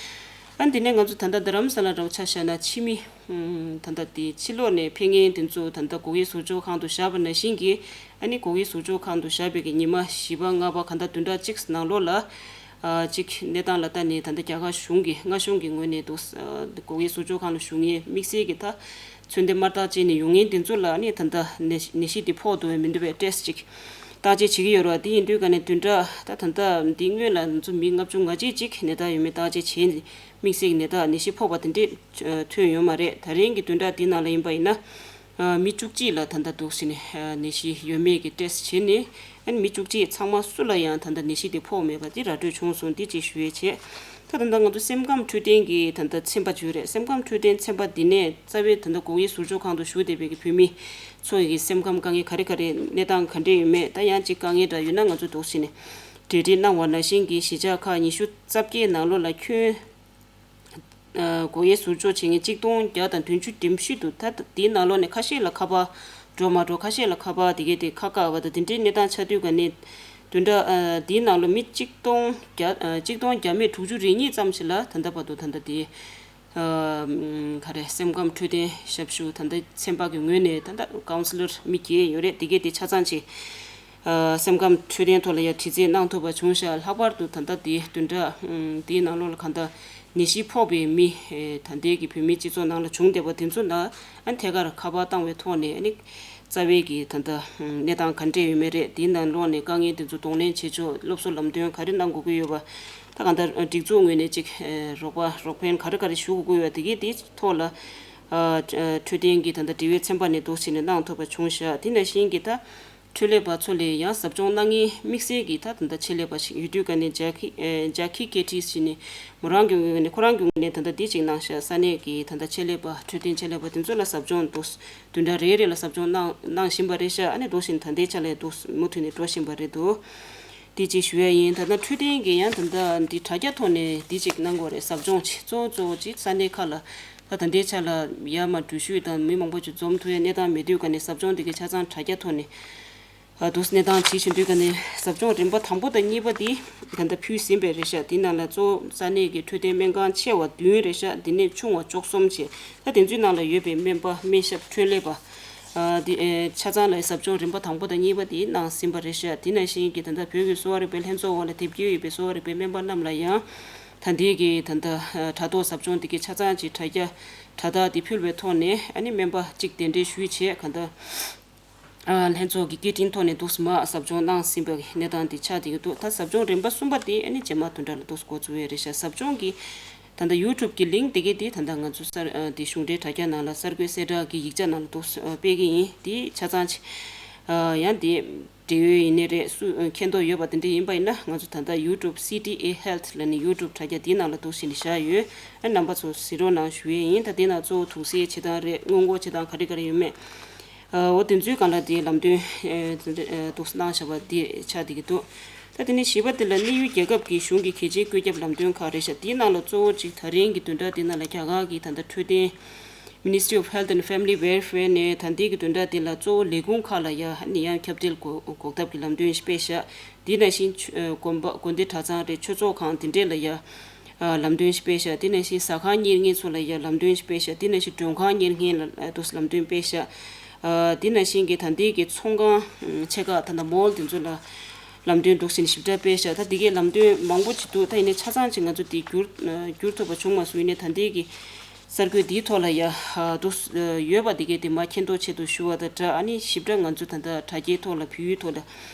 ཨ་འདི་ནས་ང་ཚོ་ད་ལྟ་རྡ་རམ་ས་ལ་འདྲ་བོ་ཆ་བཞག་ན་ཕྱི་མི་ད་ལྟ་དེ་ཕྱི་ལོགས་ནས་ཕེབས་མཁན་དེ་ཚོ་ད་ལྟ་སྒོ་དབྱེ་ཟུར་འཇོག་ཁང་དུ་བཞག་པ་ནང་བཞིན་གྱི་ཨ་ནི་སྒོ་དབྱེ་ཟུར་འཇོག་ཁང་དུ་བཞག་པའི་གི་ཉི་མ་བཞི་པ་ལྔ་པ་གང་ལྟར་བདུན་ཕྲག་གཅིག་ནང་ལོགས་ལ་ཨ་ཅིག་གནས་སྟངས་ལ་ལྟ་ནས་ད་ལྟ་རྒྱ་གར་གཞུང་གི་མངའ་གཞུང་གི་ངོས་ནས་འདུག་སྒོ་དབྱེ་ཟུར་འཇོག་ཁང་ལ་བཞུགས་མཁན་དམིགས་བསལ་གྱི་ད། ཚོད་འདི་དམར་རྟགས་ཅན་ནས་ཡོང་མཁན་དེ་ཚོ་ལ་ནི་ད་ལྟ་ནད་ནད་གཞི་དེ་ཕོག་འདུག་བས་མི་འདུག་བས་ཊེ་སི་ཅིག་བརྟག་དཔྱད་བྱེད་ཀྱི་ཡོད་རེད་བ། དེ་ཡིན་དུས་ཀ་ནས་བདུན་ཕྲག་ད་ད་ལྟ་འདི་སྔོན་ལ་ང་ཚོ་མི་ལྔ་བཅུ་ང་གཅིག་ཅིག་ནད་རྟགས་ཡོད་མེད་བརྟག་དཔྱད་བྱས་ནས་དམིགས་བསལ་གྱི་ནད་རྟགས་ནད་གཞི་ཕོག་པ་དེ་འདྲས་ཐོན་ཡོད་མ་རེད། ད་རིང་གི་བདུན་ཕྲག་འདི་ནང་ལ་ཡིན་པ་ཡིན་ན་མི་བཅུ་གཅིག་ལ་ད་ལྟ་འདུག་ཟེར་ནས་ནད་གཞི་ཡོད་མེད་ཀྱི་ཊེ་སི་བྱས་ནས། ཨ་ནི་མི་བཅུ་གཅིག་ཚང་མ་སུ་ལ་ཡང་ད་ལྟ་ནད་གཞི་དེ་ཕོག་མེད་པ་དེ་ར་སྤྲོད་བྱུང་སོང་། འདི་ཅིག་ཞུ་ཡས་བྱས། ད་ད་ལྟ་ང་ཚོ་སེམས་ཁམས་འཕྲོད་བསྟེན་གྱི་ད་ལྟ་ཚན་པ་ཅིག་ཡོད་རེད། སེམས་ཁམས་འཕྲོད་བསྟེན་ཚན་པ་འདི་ནས་རྩ་བའི་ད་ལྟ་སྒོ་དབྱེ་ཟུར་འཇོག་ཁང་དུ་བཞུགས་བསྡད་པའི་གི་བོད་མི་ཚོ་ཡི་གི་སེམས་ཁམས་དཀའ་ངལ་ག་རེ་ག་རེ་གནས་སྟངས་ག་འདྲས་ཡོད་མེད། ད་ཡང་ཅིག་དཀའ་ངལ་འདྲ་ཡོད་ན་ང་ཚོ་འདུག་སེ་ནས་འབྲེལ་འདྲིས་གནང་བ་ནང་བཞིན་གྱི་གཞིས་ཆགས་ཁག་ཉི་ཤུ་རྩ་བརྒྱད་ནང་ལོགས་ལ་ཁྱོན། སྒོ་དབྱེ་ཟུར་འཇོག་བྱེད་མཁན་གཅིག་སྟོང་བརྒྱ་དང་བདུན་ཅུ་འགྲིམ་ཤུལ་དུ་ད་དེའི་ནང་ལོགས་ནས་ཁ་ཤས་ལ་ཁ་པར་འགྲོ་མ་འགྲོ། ཁ་ཤས་ལ་ཁ་པར་དེ་གས་དེ་ཁ་བཀག་པ་དང་དེ་འདྲའི་གནས་སྟངས་ཆགས་དུས་ག་ནས་བདུན་ཕྲག་དེའི་ནང་ལོགས་མི་གཅིག་སྟོང་བརྒྱ་གཅིག་སྟོང་བརྒྱ་མེད་དྲུག་ཅུ་རེ་གཉིས་ཙམ་ཞིག་ལ་ད་ལྟ་བར་དུ་ད་ལྟ་དེ་ག་རེ་སེམས་ཁམས་འཕྲོད་བསྟེན་ཞབས་ཞུ་ད་ལྟ་ཚན་པ་གི་ངོས་ནས་ད་ལྟ་ཀའུན་སི་ལར་མི་བརྒྱད་ཡོད་རེད། དེ་གས་དེ་ཆ་ཚང་ཅིག་ཨ་སེམས་ཁམས་འཕྲོད་བསྟེན་ཐོག་ལ་ཡང་དྲི་རྩད་གནང་ཐུབ་པ་བྱུང་ཤག་ལྷག་པར་དུ་ད་ལྟ་དེའི་བདུན་ཕྲག་དེའི་ནང་ལོགས་ལ་གང་ལྟར་ནད་གཞི་ཕོག་པའི་མི་ད་ལྟའི་གི་བོད་མིའི་སྤྱི་ཚོགས་ནང་ལ་བྱུང་བསྡད་པ་དེ་ཚོ་ལ་ཨ་ཐད་ཀར་ཁ་པར་བཏང་བའི་ཐོག་ནས་ཨ་ནི་རྩ་བའི་གི་ད་ལྟ་གནས་སྟངས་ག་འདྲས་ཡོད་མེད་རེད། དེའི་ནང་ལོགས་ནས་དཀའ་ངལ་དེ་ཚོ་གདོང་ལེན་བྱེད་ཕྱོགས་སློབ་གསོ་ལམ་སྟོན་ག་རེ་གནང་དགོས་ཀྱི་ཡོད་པ། ད་གང་ལྟར་སྒྲིག་འཛུགས་ངོས་ནས་ཅིག་རོགས་པ་རོགས་ཕན་ག་རེ་ག་རེ་ཞུ་དགོས་ཀྱི་ཡོད་པ་དེ་གི་དེའི་ཐོག་ལ་འཕྲོད་བསྟེན་གྱི་ད་ལྟ་འབྲེལ་ཡོད་ཚན་པ་ནས་འདུག་སེ་ནས་གནང་ཐུབ་པ་བྱུང་ཤག་དེ་ནང་བཞིན་གྱི་ད། འཕྲོད་ལས་པ་ཚོ་ལ་ཡང་ཟབ་སྦྱོང་གནང་མཁན་དམིགས་བསལ་གྱི་ད་ད་ལྟ་ཆེད་ལས་པ་ཞིག་ཡོད་དུས་ཀ་ནས་ཇཱ་ཁི་ཨེ་ཇཱ་ཁི་ཀེ་ཏིས་ཞིག་ནས་མོ་རང་གི་ངོས་ནས་ཁོ་རང་གི་ངོས་ནས་ད་ལྟ་འདི་ཅིག་གནང་ཤག་ས་གནས་ཀྱི་ད་ལྟ་ཆེད་ལས་པ་འཕྲོད་བསྟེན་ཆེད་ལས་པ་དེ་ཚོ་ལ་ཟབ་སྦྱོང་འདུག་བདུན་ཕྲག་རེ་རེ་ལ་ཟབ་སྦྱོང་གནང་གནང་བཞིན་པ་རེད་ཤག་ཨ་ནི་འདུག་བཞིན་ད་ལྟའི་ཆ་ལ་འདུག་མུ་མཐུད་ནས་འགྲོ་བཞིན་པ་རེད་འདུག་དེ་ཅིག་ཞུ་ཡ་ཡིན། ད་ལྟ་འཕྲོད་བསྟེན་གྱི་ཡང་ད་ལྟ་འདི་དྲ་རྒྱ་ཐོག་ནས་འདི་ཅིག་གནང་དགོས་རེད། ཟབ་སྦྱོང་ཅིག་གཙོ་བོ་གཙོ་བོ་ཅིག་ས་གནས་ཁག་ལ་ད་ད་ལྟའི་ཆ་ལ་ཡར་མར་འགྲུལ་བཞུད་དང་མི་མང་པོ་ཅིག་འཛོམས་ཐུབ་ཡ་གནས་སྟངས་མེད་དུས་ཀ་ནས་ཟབ་སྦྱོང་འདི་གའི་ཆ་ཚང་དྲ་རྒྱ་ཐོག་ནས་ཨ་འདུག་གནས་སྟངས་ཇི་བཞིན་དུས་ཀ་ནས་ཟབ་སྦྱོང་རིམ་པ་དང་པོ་དང་གཉིས་པ་འདི་ད་ལྟ་ཕུལ་ཟིན་པ་རེད་ཤག་དེ་ནང་ལ་གཙོ་བོ་ས་གནས་ཀྱི་འཕྲོད་བསྟེན་སྨན་ཁང་ཆེ་བ་བདུན་རེད་ཤག་དེ་ནས་ཆུང་བ་བཅུ་གསུམ་བྱས། ད་དེ་ཚོའི་ནང་ལ་ཡོད་པའི་སྨན་པ་སྨན་ཞབས་འཕྲོད་ལས་པ་ཨ་དེ་ཨེ་ཆ་ཚང་ལ་ཟབ་སྦྱོང་རིམ་པ་དང་པོ་དང་གཉིས་པ་དེ་གནང་ཟིན་པ་རེད་ཤག་དེ་ནང་བཞིན་གྱི་ད་ལྟ་བོད་ཀྱི་གསོ་བ་རིག་པའི་ལྷན་ཚོགས་འོག་ལ་དེབ་སྐྱེལ་ཡོད་པའི་གསོ་བ་རིག་པའི་སྨན་པ་རྣམས་ལ་ཡང་ད་ལྟའི་གི་ད་ལྟ་ཨ་དྲ་ཐོག་ཟབ་སྦྱོང་དེ་གའི་ཆ་ཚང་གྱི་དྲ་རྒྱ་དྲ་ཐག་དེ་ཕུལ་བའི་ཐོག་ནས་ཨ་ནི་སྨན་པ་གཅིག་གདན་འདྲེན་ཞུས་བྱས་ག་ད། ཨ་ལྷན་ཚོགས་ཀྱི་སྐད་འཕྲིན་ཐོག་ནས་འདུག་སེ་མར་ཟབ་སྦྱོང་གནང་ཟིན་པའི་གནས་སྟངས་དེ་ཆགས་བསྡད་ཀྱི་འདུག་ད་ཟབ་སྦྱོང་རིམ་པ་གསུམ་པ་དེ་ཨ་ནི་རྗེས་མ་བདུན་ཕྲག་ལ་འདུག་སེ་འགོ་འཛུགས་ཡས་རེད་ཤག་ཟབ་སྦྱོང་གི་ད་ལྟ་ཡུ་ཊུབ་གི་ལིང་ཀི་དེ་གའི་དེ་ད་ལྟ་ང་ཚོ་གསར་ཨ་དེ་གཞུང་འབྲེལ་དྲ་རྒྱ་ནང་ལ་གསར་འགོད་གསལ་བསྒྲགས་ཀྱི་ཡིག་ཆ་ནང་ལ་འདུག་སེ་ཨ་སྤེལ་གྱི་ཡིན། དེ་ཆ་ཚང་ཅིག་ཨ་ཡང་དེ་འབྲེལ་ཡོད་ཡིན་ནའི་རེད། སུ་ཨ་མཁྱེན་རྟོགས་ཡོད་པ་དེ་འདྲ་ཡིན་པ་ཡིན་ན་ང་ཚོ་ད་ལྟ་ཡུ་ཊུབ་སི་ཊི་ཨེ་ཧེལ་ཐི་ལབ་ནས་ཡུ་ཊུབ་དྲ་རྒྱ་དེའི་ནང་ལ་འདུག་སེ་ནས་བཞག་ཡོད། ཨ་རྣམ་པ་ཚོ་གཟིགས་རོགས་གནང་ཞུ་ཡས་ཡིན། ད་དེ་ནང་གཙོ་བོ་དུག་སེལ་བྱེད་སྟངས་རེད། སྔོན་འགོག་བྱེད་སྟངས་ག་རེ་ག་རེ་ཡོད་མེད། ཨ་འོ་དེ་ཚོའི་སྒང་ལ་དེ་ལམ་སྟོན་ཨེ་དེ་འདྲ་ཨེ་འདུག་སེ་གནང་བཞག་པ་དེ་ཆགས་བསྡད་ཀྱི་འདུག་ད་དེ་ནས་བཞི་པ་དེ་ལ་གནས་ཡུལ་རྒྱལ་ཁབ་ཀྱི་གཞུང་གི་གལ་ཆེའི་བཀོད་ཁྱབ་ལམ་སྟོན་ཁག་རེད་ཤག་དེའི་ནང་ལ་གཙོ་བོ་གཅིག་ད་རིང་གི་བདུན་ཕྲག་དེ་ནང་ལ་རྒྱ་གར་གྱི་ད་ལྟ་འཕྲོད་བསྟེན་Ministry of Health and Family Welfare ནས་ད་ལྟའི་གི་བདུན་ཕྲག་དེ་ལ་གཙོ་བོ་ལས་ཁུངས་ཁག་ལ་ཡ་ནི་ཡང་ཁྱབ་གདལ་འགོག་འགོག་ཐབས་ཀྱི་ལམ་སྟོན་ཞིག་སྤེལ་ཤག་དེ་ནང་བཞིན་ཆོས་ཨེ་དགོན་པ་དགོན་སྡེ་གྲྭ་ཚང་རེད། ཆོས་ཚོགས་ཁང་དེ་འདྲས་ལ་ཡ་ཨ་ལམ་སྟོན་ཞིག་སྤེལ་ཤག་དེ་ནང་བཞིན་ཟ་ཁང་གཉེར་མཁན་ཚོ་ལ་ཡ་ལམ་སྟོན་ཞིག་སྤེལ་ཤག་དེ་ནང་བཞིན་མགྲོན་ཁང་གཉེར་མཁན་ལ་ཨ་དུ་ལམ་སྟོན་སྤེལ་ཤག་ཨ་དེ་ནང་བཞིན་གྱི་ད་ལྟའི་གི་ཚོང་ཁང་ཆེ་ཁག་ད་ལྟ་མོལ་དེ་ཚོ་ལ་ལམ་སྟོན་འདུག་སེ་ཞིབ་ཕྲ་སྤེལ་ཤག་ད་དེ་གའི་ལམ་སྟོན་མང་པོ་ཅིག་འདུག་ད་ཡིན་ནའི་ཆ་ཚང་ཅིག་ང་ཚོ་དེ་བསྒྱུར་ཨ་བསྒྱུར་ཐུབ་པ་བྱུང་མ་སོང་། ཡིན་ནའི་ད་ལྟའི་གི་གསར་འགོད་འདིའི་ཐོག་ལ་ཡ་ཨ་འདུག་ཡོད་པ་དེ་གའི་དེ་མ་མཁྱེན་རྟོགས་ཆེད་དུ་ཞུ་བ་དང་སྦྲགས། ཨ་ནི་ཞིབ་ཕྲ་ང་ཚོ་ད་ལྟ་དྲ་རྒྱའི་ཐོག་ལ་བོད་ཡིག་ཐོག་ལ་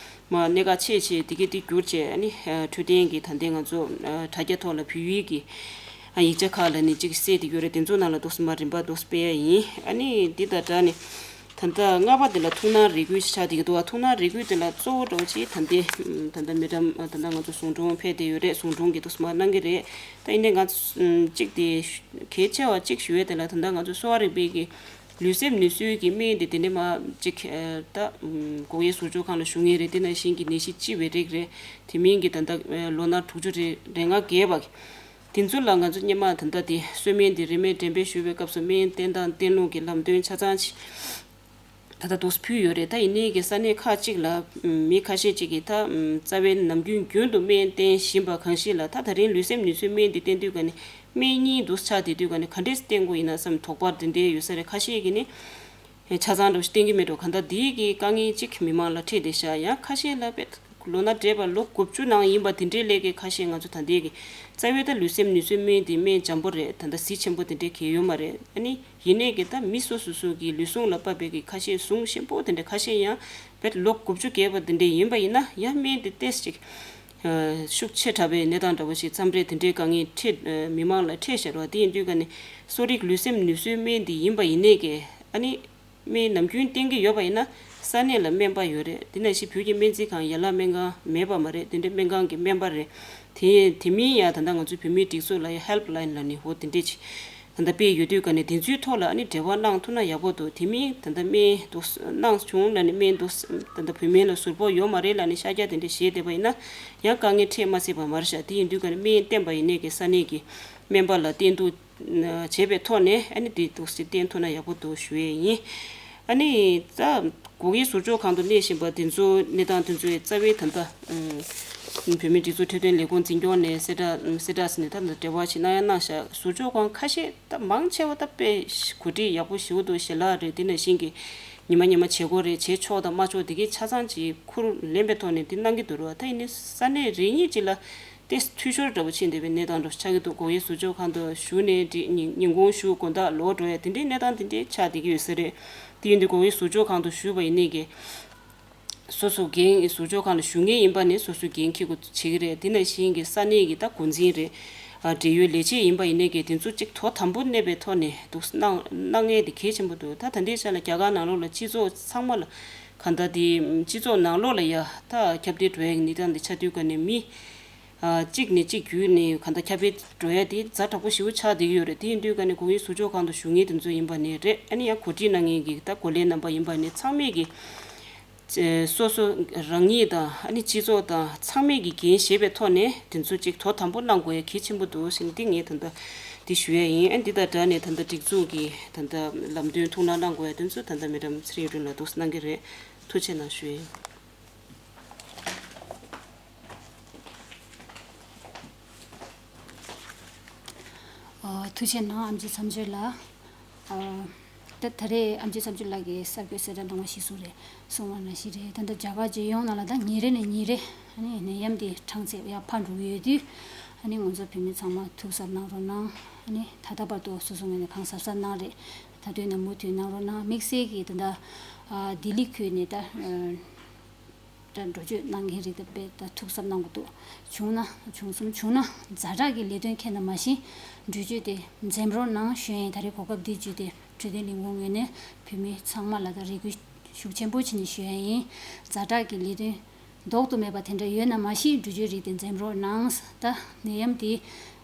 མ་གནད་འགག་ཆེ་ཆེ་དེ་གའི་དེ་བསྒྱུར་བྱས། ཨ་ནི་ཨ་འཕྲོད་བསྟེན་གྱི་ད་ལྟའི་ང་ཚོ་ཨ་དྲ་རྒྱ་ཐོག་ལ་བོད་ཡིག་གི་ཨ་ཡིག་ཆ་ཁག་ལ་ནི་གཅིག་གསལ་དེ་ཡོད་རེད། དེ་ཚོ་ནང་ལ་འདུག་སེ་མ་རིམ་པ་འདུག་སེ་སྤེལ་ཡ་ཡིན། ཨ་ནི་འདི་དང་སྦྲགས་ནས་ད་ལྟ་ལྔ་པ་དེ་ལ་ཐུགས་སྣང་རེ་སྐུལ་ཆགས་བསྡད་ཀྱི་འདུག་ཨ་ཐུགས་སྣང་རེ་སྐུལ་དེ་ལ་གཙོ་བོ་འདྲ་བོ་ཅིག་ད་ལྟའི་ད་ལྟ་མི་གྲམ་ད་ལྟ་ང་ཚོ་ཟུང་དྲུང་ཕེབས་བསྡད་ཡོད་རེད། ཟུང་དྲུང་གི་འདུག་སེ་མ་གནང་གི་རེད། ད་ཡིན་ནའི་ང་ཚོ་གཅིག་དེ་གལ་ཆེ་བ་གཅིག་ཞུ་ཡས་དེ་ལ་ད་ལྟ་ང་ཚོ་གསོ་བ་རིག་པའི་གི་ལུས་སེམས་ནུས་གསོའི་གི་སྨན་དེ་དེ་ནས་མ་གཅིག་ད་འགོག་ཡའི་ཟུར་འཇོག་ཁང་ལ་ཞུ་མཁན་རེད། དེ་ནང་བཞིན་གྱི་ནད་གཞི་ལྕི་བའི་རིགས་རེད། དེ་མིན་གྱི་ད་ལྟ་ལོ་ན་དྲུག་ཅུ་རེ་རེ་ལྔ་བརྒལ་བ་གི་དེ་ཚོ་ལ་ང་ཚོ་སྔོན་མ་ད་ལྟ་དེ་གསོལ་སྨན་དེ་རིན་མེད་འགྲེམས་སྤེལ་ཞུ་བའི་སྐབས་སུ་སྨན་བསྟེན་སྟངས་བསྟེན་ལུགས་ཀྱི་ལམ་སྟོན་ཆ་ཚང་ཅིག་ད་ལྟ་འདུག་སེ་ཕུལ་ཡོད་རེད། ད་ཡིན་ནའི་གི་ས་གནས་ཁག་ཅིག་ལ་མི་ཁ་ཤས་ཅིག་གིས་ད་རྩ་བའི་ནམ་རྒྱུན་རྒྱུན་དུ་སྨན་བསྟེན་བཞིན་པ་གང་ཞིག་ལ་ད་ད་རིང་ལུས་སེམས་ནུས་གསོའི་སྨན་འདི་བསྟེན་དུས་ག་ནས་སྨན་གཉིས་འདུག་སེ་ཆགས་བསྡད་དུས་ག་ནས་ག་འདྲས་བསྟེན་དགོས་ཡིན་ན་བསམ་དོགས་པ་དེ་འདྲས་ཡོད་ས་རེད། ཁ་ཤས་ཀྱིས་ནི་ཆ་ཚང་འདྲ་བོ་ཞིག་བསྟེན་གྱི་མེད་འགྲོ། གང་ལྟར་འདིའི་གི་དཀའ་ངལ་གཅིག་མི་མང་ལ་འཕྲད་བསྡད་ཤག་ཡང་ཁ་ཤས་ལ་དཔེ་ལོ་ན་བགྲེས་པ་ལོ་དགུ་བཅུ་ནང་ཡིན་པ་དེ་འདྲའི་ལས་ཀའི་ཁ་ཤས་ང་ཚོ་ད་ལྟའི་གི་རྩ་བའི་ད་ལུས་སེམས་ནུས་གསོའི་སྨན་དེ་སྨན་འཇམ་པོ་རེད། ད་ལྟ་གཟི་ཆེན་པོ་དེ་འདྲའི་གི་ཡོད་མ་རེད། ཨ་ནི་ཡིན་ནའི་གི་ད་མི་སོ་སོ་སོ་གི་ལུས་ཟུངས་ལ་དཔག་པའི་གི་ཁ་ཤས་ཟུངས་ཞིམ་པོ་དེ་འདྲ་ཁ་ཤས་ཡང་དཔེ་ལོ་དགུ་བཅུ་བརྒལ་བ་དེ་འདྲ་ཡིན་པ་ཡིན་ན་ཡང་སྨན་དེ་ཏོག་ཙམ་ཅིག་ཤུགས་ཆེ་དྲགས་པའི་གནས་སྟངས་འདྲ་བོ་ཞིག་མཚམས་རེ་དེ་འདྲའི་དཀའ་ངལ་འཕྲད་མི་མང་ལ་འཕྲད་བཞག་རོགས། དེ་ཡིན་དུས་ག་ནས་གསོ་རིག་ལུས་སེམས་ནུས་གསོའི་སྨན་འདི་ཡིན་པ་ཡིན་ནའི་གི་ཨ་ནི་སྨན་ནམ་རྒྱུན་བསྟེན་གྱི་ཡོད་པ་ཡིན་ན་ས་གནས་ལ་སྨན་པ་ཡོད་རེད། དེ་ནང་བཞིན་བོད་ཀྱི་སྨན་རྩིས་ཁང་ཡན་ལག་སྨན་ཁང་མེད་པ་མ་རེད། དེ་འདྲའི་སྨན་ཁང་གི་སྨན་པ་རེད། དེ་དེ་མིན་ཡང་ད་ལྟ་ང་ཚོའི་བོད་མིའི་སྒྲིག་འཛུགས་ལ་ཡང་ཧེལ་པ་ལ་ཡིན་ལ་ནི་འོ་དེ་འདྲས་ཅིག་ད་ལྟ་སྤེལ་ཡོད་དུས་ག་ནས་དེ་ཚོའི་ཐོག་ལ་ཨ་ནི་འབྲེལ་བ་གནང་ཐུབ་ན་ཡག་པོ་འདུག་དེ་མིན་ད་ལྟ་སྨན་འདུག་གནང་བྱུང་ལ་ནི་སྨན་འདུག་ད་ལྟ་བོད་སྨན་ལ་ཟུར་ཕོག་ཡོད་མ་རེད་ལ་ནི་ཤཱཀྱ་དེ་འདྲས་བཞེས་བསྡད་པ་ཡིན་ན་ཡང་དཀའ་ངལ་འཕྲད་མ་སྲིད་པ་མ་རེད་ཤག་དེ་ཡིན་དུས་ག་ནས་སྨན་བསྟེན་པ་ཡིན་ནའི་གི་ས་གནས་ཀྱི་སྨན་པ་ལ་བསྟེན་གཏུག་བྱས་པའི་ཐོག་ནས་ཨ་ནི་དེ་འདུག་སེ་བསྟེན་ཐུབ་ན་ཡག་པོ་འདུག་ཞུ་ཡས་ཡིན། ཨ་ནི་ད་འགོག་ཡའི་ཟུར་འཇོག་ཁང་དུ་གནས་བཞིན་པ་དེ་ཚོ་གནས་སྟངས་དེ་ཚོའི་རྩ་བའི་ད་ལྟ་ཨུམ་བོད་མིའི་སྒྲིག་འཛུགས་འཕྲོད་བསྟེན་ལས་ཁུངས་འཛིན་སྐྱོང་ནས་གསལ་བསྒྲགས་ཨུམ་གསལ་བསྒྲགས་ཟེར་ནས་ད་ལྟ་འབྲེལ་བ་ཞིག་གནང་ཡ་གནང་ཤག་ཟུར་འཇོག་ཁང་ཁ་ཤས་ད་མང་ཆེ་བ་ད་དཔེ་གོ་སྒྲིག་ཡག་པོ་ཞེ་པོ་འདུག་ཞལ་ལག་རེད། དེ་ནང་བཞིན་གྱི་ཉི་མ་ཉི་མ་བྱེད་སྒོ་རེད། བྱེད་ཆོག་དང་མ་ཆོག་དེ་གའི་ཆ་ཚང་ཅིག་ཁུར་ལེན་པའི་ཐོག་ནས་དེ་གནང་གི་འདུག་རོགས། ད་ཡིན་ནའི་ས་གནས་རེ་གཉིས་ཅིག་ལ་ཏེ་འཐུས་ཤོར་འདྲ་པོ་ཕྱིན་བསྡད་པའི་གནས་སྟངས་འདྲ་པོ་ཆགས་ཀྱི་འདུག་འགོག་ཡའི་ཟུར་འཇོག་ཁང་དུ་བཞུགས་ནས་འདི་ཉིན་ཉིན་གུང་བཞུགས་དགོང་དག་ལོག་འགྲོ་ཡ་དེ་འདྲའི་གནས་སྟངས་དེ་འདྲའི་ཆགས་བསྡད་ཀྱི་ཡོད་ས་རེད། དེ་ཡིན་དུས་འགོག་ཡའི་ཟུར་འཇོག་ཁང་དུ་བཞུགས་པ་ཡིན་ནའི་གི་སོ་སོ་འགན་ཟུར་འཇོག་ཁང་ལ་བཞུགས་མཁན་ཡིན་པ་ནི་སོ་སོའི་འགན་འཁྱེར་དགོས་བྱེད་ཀྱི་རེད། དེ་ནང་བཞིན་གྱི་ས་གནས་ཀྱི་ད་འགོ་འཛིན་རེད། ཨ་འབྲེལ་ཡོད་ལས་བྱེད་ཡིན་པ་ཡིན་ནའི་གི་དེ་ཚོ་གཅིག་དོ་དམ་པོ་གནས་པའི་ཐོག་ནས་འདུག་གནང་གནང་མཁན་དེ་གལ་ཆེན་པོ་འདུག་ད་ད་ལྟའི་ཆ་ལ་རྒྱ་གར་ནང་ལོགས་ལ་སྤྱི་ཚོགས་ཚང་མ་ལ་ གང་ལྟར་དེ་སྤྱི་ཚོགས་ནང་ལོགས་ལ་ཡ་ད་ཁྱབ་གདལ་འགྲོ་ཡ་གི་གནས་སྟངས་དེ་ཆགས་དུས་ཀ་ནས་མི་གཅིག་ནས་གཅིག་བརྒྱུད་ནས་གང་ལྟར་ཁྱབ་སྤེལ་འགྲོ་ཡ་དེ་ཛ་དྲག་པོ་ཞེ་པོ་ཆགས་བསྡད་ཀྱི་ཡོད་རེད། དེ་ཡིན་དུས་ཀ་ནས་དགོན་པའི་ཟུར་ཕྱོགས་ཁང་དུ་བཞུགས་མཁན་དེ་ཚོ་ཡིན་པ་ནས་རེད། ཨ་ནི་ཡང་གོ་སྒྲིག་གནང་མཁན་གྱི་ད་གོ་ལའི་རྣམ་པ་ཡིན་པ་ནས་ཚང་མས་ཀྱི་སོ་སོ་རང་ཉིད་དང་ཨ་ནི་སྤྱི་ཚོགས་དང་ཚང་མས་ཀྱི་འགན་བཞེས་པའི་ཐོག་ནས་དེ་ཚོ་གཅིག་དོ་དམ་པོ་གནང་དགོས་ཡ་གལ་ཆེན་པོ་འདུག་ཟེར་ནས་འདི་ངས་ད་ལྟ་འདི་ཞུ་ཡ་ཡིན། ཨ་འདི་དང་སྦྲགས་ནས་ད་ལྟ་སྒྲིག་འཛུགས་ཀྱི་ད་ལྟ་ལམ་སྟོན་ཐུགས་སྣང་གནང་དགོས་ཡ་དེ་ཚོ་ད་ལྟ་མེ་ཌམ་ཚེ་རིང་ཡུལ་སྒྲོན་ལགས་འདུག་གནང་གི་རེད། ཐུགས་རྗེ་གནང་ཞུ་ཡ་ཡིན། ཨ། ཐུགས་རྗེ་གནང་ཨམ་ཆི་མཚམས་གཅོད་ལགས། ཨ། ད་ད་རེས་ཨམ་ཆི་མཚམས་གཅོད་ལགས་ཀྱིས་གསར་འགོད་གསལ་བསྒྲགས་གནང་བ་གཞིར་བཟུང་རེད། གསུངས་པ་ནང་བཞིན་རེད། ད་ལྟ་རྒྱ་གར་རྒྱལ་ཡོངས་ནང་ལ་ད་ཉིན་རེ་ནས་ཉིན་རེ་ཨ་ནི་ནད་ཡམས་འདི་གྲངས་ཚད་ཡར་འཕར་འགྲོ་གི་ཡོད་དུས། ཨ་ནི་ང་ཚོ་བོད་མི་ཚང་མ་ཐུགས་གཟབ་གནང་རོགས་གནང་། ཨ་ནི་ད་ལྟ་བར་དུ་སོ་སོ་ངོས་ནས་གང་གཟབ་གཟབ་གནང་རེད། ད་དུས་ནས་མུ་མཐུད་གནང་རོགས་གནང་། དམིགས་བསལ་གྱིས་ད་ལྟ་ཨ་ལྡི་ལི་ཁུལ་ནས་ད་ཨ། ད་འགྲོ་སྐྱོད་གནང་མཁན་རིགས་དེ་དཔེ་ད་ཐུགས་གཟབ་གནང་དགོས་འདུག་བྱུང་ན་བྱུང་གསུམ་བྱུང་ན་ཛ་དྲག་གི་ལས་དོན་འཁེལ་ན་མ་གཞི་འགྲུལ་སྐྱོད་དེ་འཛེམ་རོགས་གནང་ཞུ་ཡ་ཡིན། ད་རེས་གོ་སྐབས་འདི་བརྒྱུད་དེ་འཕྲོད་བསྟེན་ལས་ཁུངས་ངོས་ནས་བོད་མི་ཚང་མ་ལ་ད་རེ་སྐུལ་ཤུགས་ཆེན་པོ་བྱས་ནས་ཞུ་ཡ་ཡིན། ཛ་དྲག་གི་ལས་དོན་ལྡོག་ཏུ་མེད་པ་དེ་འདྲ་ཡོད་ན་མ་གཞི་འགྲུལ་སྐྱོད་རིགས་དེ་འཛེམ་རོགས་གནང་། ད་ནད་ཡམས་དེ་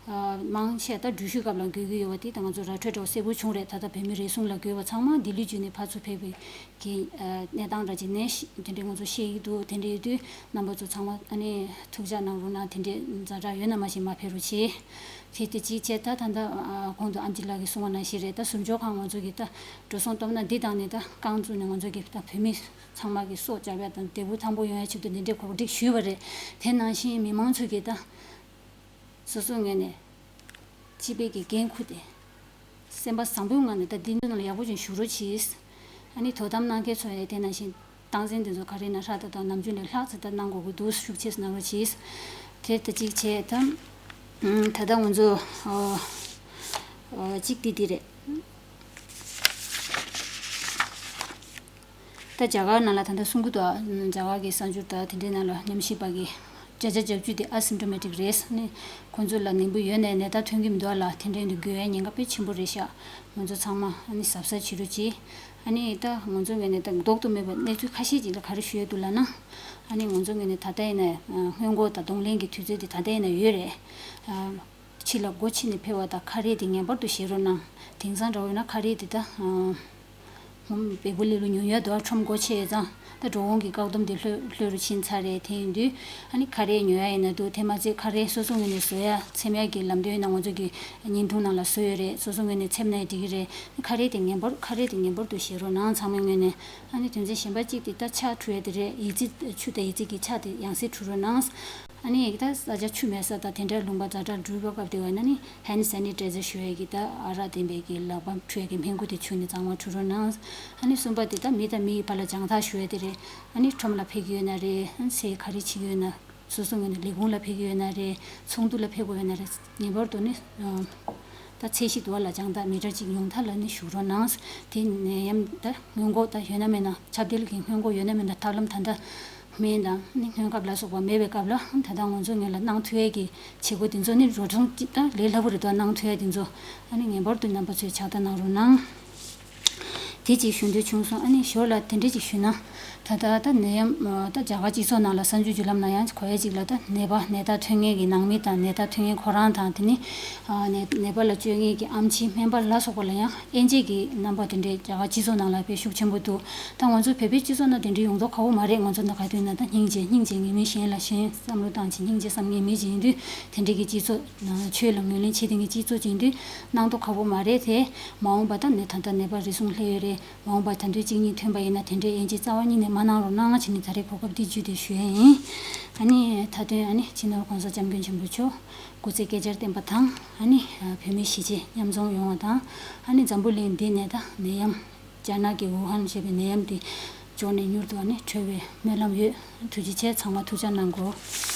མང་ཆེ་ད་འགྲུལ་བཞུད་སྐབས་ལ་འགོས་ཀྱི་ཡོད་པ་དེ་ད་ང་ཚོ་ར་འཕྲོད་འདྲ་བོ་གསལ་པོ་བྱུང་རེད། ད་ལྟ་བོད་མི་རེ་ཟུང་ལ་འགོས་པ་ཚང་མ་ལྡི་ལི་བརྒྱུད་ནས་ཕར་ཚུར་ཕེབས་པའི་གི་ཨ་གནས་སྟངས་འདྲ་ཅིག་ནས་ཤི་དེ་འདྲའི་ང་ཚོ་ཤེས་ཀྱི་འདུག་དེ་འདྲ་ཡོད་དུས་རྣམ་པ་ཚོ་ཚང་མ་ཨ་ནི་ཐུགས་ཅག་གནང་རོགས་གནང་། དེ་འདྲའི་ཛ་དྲག་ཡོད་ན་མ་གཞི་མ་ཕེབས་རོགས་གྱིས། དེ་དེ་གཅིག་བྱས། ད་ད་ལྟ་ཨ་གོང་དུ་ཨམ་ཆི་ལགས་ཀྱིས་གསུངས་པ་ནང་བཞིན་རེད། ད་ཟུར་འཇོག་ཁང་ང་ཚོ་གི་ད་འགྲོ་སོང་སྟོབས་ན་འདི་དང་ནི་ད་རྐང་བཙུགས་ནས་ང་ཚོ་གི་ད་བོད་མི་ཚང་མ་གི་སྲོག་སྐྱོབ་ཡ་དང་བདེ་པོ་ཐང་པོ་ཡོང་ཡ་ཆེད་དུ་འདི་འདྲའི་གོ་སྒྲིག་ཞུས་པ་རེད། དེ་ནང་བཞིན་མི་མང་ཚོ་གི་ད་སོ་སོ་ངོས་ནས་སྤྱི་པའི་གི་འགན་འཁུར་ཏེ། སེམས་པ་བཟང་པོའི་ངང་ནས་ད་འདི་ནང་ལ་ཡག་པོ་ཅིག་ཞུགས་རོགས་གྱིས། ཨ་ནི་དོ་དམ་གནང་མཁན་ཚོ་ཡང་དེ་ནང་བཞིན་སྟངས་འཛིན་དེ་ཚོ་ག་རེ་ན་ཧྲ་ཏག་ཏག་ནམ་རྒྱུན་ལས་ལྷག་ཙམ་ད་གནང་དགོས་ཀྱི་འདུག་ཤུགས་ཆེ་ཙམ་གནང་རོགས་གྱིས། དེ་ད་གཅིག་བྱས། ད་ད་ལྟ་ང་ཚོ་ཨ་ཨ་གཅིག་དེ་འདི་རེད། ད་རྒྱ་གར་ནང་ལ་ད་ལྟ་གསུང་གི་འདུག་རྒྱ་གར་གྱི་གསར་འགྱུར་དང་དེ་འདྲའི་ནང་ལ་ཉམས་ཞིབ་པ་གིས་བརྒྱ་ཆ་བརྒྱད་ཅུ་དེ་ཨ་སིམ་ཊོ་མེ་ཊིག་རེད། ཨ་ནི་ཁོང་ཚོ་ལ་ནད་འབུ་ཡོད་ནའི་ནད་རྟགས་ཐོན་གྱི་མི་འདུག་ལ། དེ་འདྲའི་འདི་འགོས་ཡའི་ཉེན་ཁ་དཔེ་ཆེན་པོ་རེད་ཤག་ང་ཚོ་ཚང་མ་ཨ་ནི་གཟབ་གཟབ་བྱེད་རོགས་གྱིས། ཨ་ནི་ད་ང་ཚོ་ངོས་ནས་ད་ལྡོག་ཏུ་མེད་པའི་གནས་ཚུལ་ཁ་ཤས་ཅིག་ལ་ག་རེ་ཞུ་ཡས་འདུག་ལབ་ན། ཨ་ནི་ང་ཚོ་ངོས་ནས་ད་ལྟ་ཡིན་ན་སྔོན་འགོག་དང་གདོང་ལེན་གྱི་དུས་ཚོད་དེ་ད་ལྟ་ཡིན་ན་ཡོད་རེད། ཨ། ཕྱི་ལ་སྒོ་ཕྱེ་ནས་ཕེབས་པ་དང་ཁ་རས་དེ་ངེས་པར་དུ་བཞེས་རོགས་གནང་། དེང་སང་འདྲ་བོ་ཡིན་ན་ཁ་རས་དེ་ད་ཨ་ཧོམ་བལ་པོ་ལས་ལོ་ཉོ་ཡ་དུ་ཨ་ཁྲོམ་སྒོ་ཕྱེ་ཙང་ད་འགྲོ་འོང་གི་བཀག་སྡོམ་དེ་ལྷོད་ལྷོད་རུ་ཕྱིན་ཚར་རེད། དེ་ཡིན་དུས་ཨ་ནི་ཁ་རས་ཉོ་ཡ་ཡིན་ན་འདུག་དེ་མ་ཚད་ཁ་རས་སོ་སོ་ངོས་ནས་བཟོ་ཡ་འཚེམ་ཡ་གི་ལམ་སྟོན་ཡིན་ན་ང་ཚོ་གི་བརྙན་ཐུང་ནང་ལ་བཟོ་ཡོད་རེད། སོ་སོ་ངོས་ནས་འཚེམ་ན་ཡང་འགྲིག་གི་རེད། ཁ་རས་དེ་ངེས་པར་ཁ་རས་དེ་ངེས་པར་དུ་བཞེས་རོགས་གནང་། ཚང་མའི་ངོས་ནས། ཨ་ནི་དོན་ཚན་གཞན་པ་གཅིག་དེ་ད་ཕྱག་འཁྲུ་ཡ་དེ་རེད། ཡི་ཙི་ཆུ་དང་ཡི་ཙི་གི་ཕྱག་དེ་ཡང་སེ་འཁྲུ་རོགས་གནང་། ཨ་ནི་ད་ས་ཆ་ཆུ་མེད་ས་དང་དེ་འདྲའི་ལུང་པ་ཛ་དྲག་འགྲུལ་པ་སྐབས་དེ་བ་ན་ནི་ཧེན་ཌི་སེ་ནི་ཊའི་ཛར་ཞུ་ཡ་གི་ད་ཨ་རག་ལྡན་པའི་གི་ལག་པ་འཁྲུ་ཡ་གི་སྨན་ཁུ་དེ་ཆུ་ནི་གཙང་མ་འཁྲུ་རོགས་གནང་། ཨ་ནི་གསུམ་པ་དེ་ད་མི་དང་མི་ཡི་བར་ལ་རྒྱང་ཐག་ཞུ་ཡ་དེ་རེད། ཨ་ནི་ཁྲོམ་ལ་ཕེབས་ཀྱི་ཡོད་ན་རེད། ཨ་ནི་ཚེ་ག་རེ་བྱེད་ཀྱི་ཡོད་ན། སོ་སོ་ངོས་ནས་ལས་ཁུངས་ལ་ཕེབས་ཀྱི་ཡོད་ན་རེད། ཚོགས་འདུ་ལ་ཕེབས་དགོས་ཡོད་ན་རེད། ངེས་པར་དུ་ནི་ད་ཚད་གཞི་དུ་བ་ལ་རྒྱང་ཐག་མི་ཊར་གཅིག་ཉུང་མཐའ་ལ་ནི་བཞུགས་རོགས་གནང་། དེ་ནད་ཡམས་ད་སྔོན་འགོག་ད་ཡོད་ན་མེད་ན་ཁྱབ་གདལ་གྱི་སྔོན་འགོག་ཡོད་ན་མེད་ན་ཐབས་ལམ་ད་ལྟ་སྨན་དང་ནི་སྔོན་ཁབ་ལ་སོགས་པ་མེད་པའི་སྐབས་ལ་ད་ལྟ་ང་ཚོ་ངོས་ལ་གནང་ཐུབ་ཡས་ཀྱི་བྱེད་སྒོ་དེ་ཚོ་ནི་རོ་ཐུང་གཅིག་ད་ལས་སླ་པོ་རེད་དོ། གནང་ཐུབ་ཡས་དེ་ཚོ་ཨ་ནི་ངེས་པར་དུ་རྣམ་པ་ཚོས་ཕྱག་བསྟར་གནང་རོགས་གནང་། དེ་གཅིག་ཞུ་འདོད་བྱུང་སོང་། ཨ་ནི་ཞོར་ལ་དེ་འདྲ་ཅིག་ཞུས་ན། ད་ལྟ་ད་ནད་ཡམས་ད་རྒྱ་གར་སྤྱི་ཚོགས་ནང་ལ་གསར་འགྱུར་བརྒྱུད་ལམ་ནང་ཡང་གོ་ཡ་ཅིག་ལ་ད་ནད་པ་ནད་རྟགས་ཐོན་མཁན་གྱི་ནང་མི་དང་ནད་རྟགས་ཐོན་མཁན་ཁོ་རང་དང་དེ་ནི་ནད་ནད་པ་ལ་བཅོས་མཁན་གྱི་ཨེམ་ཆི་སྨན་པ་ལ་སོགས་པ་ལ་ཡང་དབྱེ་འབྱེད་ཀྱི་རྣམ་པ་དེ་འདྲའི་རྒྱ་གར་སྤྱི་ཚོགས་ནང་ལ་དཔེ་ཤུགས་ཆེན་པོ་འདུག་ད་ང་ཚོ་བོད་པའི་སྤྱི་ཚོགས་ནང་དེ་འདྲའི་ཡོང་མདོག་ཁ་པོ་མ་རེད། ང་ཚོ་ནང་ག་དུས་ན་ད་སྙིང་རྗེ་སྙིང་རྗེ་ངེས་མེད་གཞན་ལ་གཞན་བསམ་བློ་བཏང་བྱས་སྙིང་རྗེ་བསམ་ངེས་མེད་ཅིག་ཡིན་དུས་དེ་འདྲའི་གི་སྤྱི་ཚོགས་ཆོས་ལ་ངོས་ལེན་བྱེད་མཁན་གྱི་སྤྱི་ཚོགས་ཅིག་ཡིན་དུས་གནང་མདོག་ཁ་པོ་མ་རེད། དེ་མ་འོངས་པ་ད་ནི་ད་ལྟ་ནད་པ་རེ་ཟུང་སླེབས་ཡོད་རེད། མ་འོངས་པར་ད་དུང་གཅིག་གཉིས་ཐོན་པ་ཡིན་ན་དེ་འདྲའི་དབྱེ་འབྱེད་རྩ་བ་ཉིད་ནས་མ་གནང་རོགས་གནང་བྱས་ནས་ད་རེས་གོ་སྐབས་འདི་བརྒྱུད་དེ་ཞུ་ཡས་ཡིན། ཨ་ནི་མཐའ་དོན་ཨ་ནི་སྤྱི་ནོར་༸གོང་ས་༸སྐྱབས་མགོན་ཆེན་པོ་མཆོག་སྐུ་ཚེ་བསྐལ་བརྒྱར་བརྟན་པ་དང་ཨ་ནི་བོད་མི་གཞིས་བྱེས་མཉམ་འཛོམས་ཡོང་བ་དང་ཨ་ནི་འཛམ་བུ་གླིང་འདི་ནས་ད་ནད་ཡམས་རྒྱ་ནག་གི་ཝུ་ཧན་ཞེས་པའི་ནད་ཡམས་འདི་འབྱོར་ནས་མྱུར་དུ་ཨ་ནི་གྲོལ་བའི་སྨོན་ལམ་ཡོད། ཐུགས་རྗེ་ཆེ། ཚང་མ་ཐུགས་ཅག་གནང་དགོས།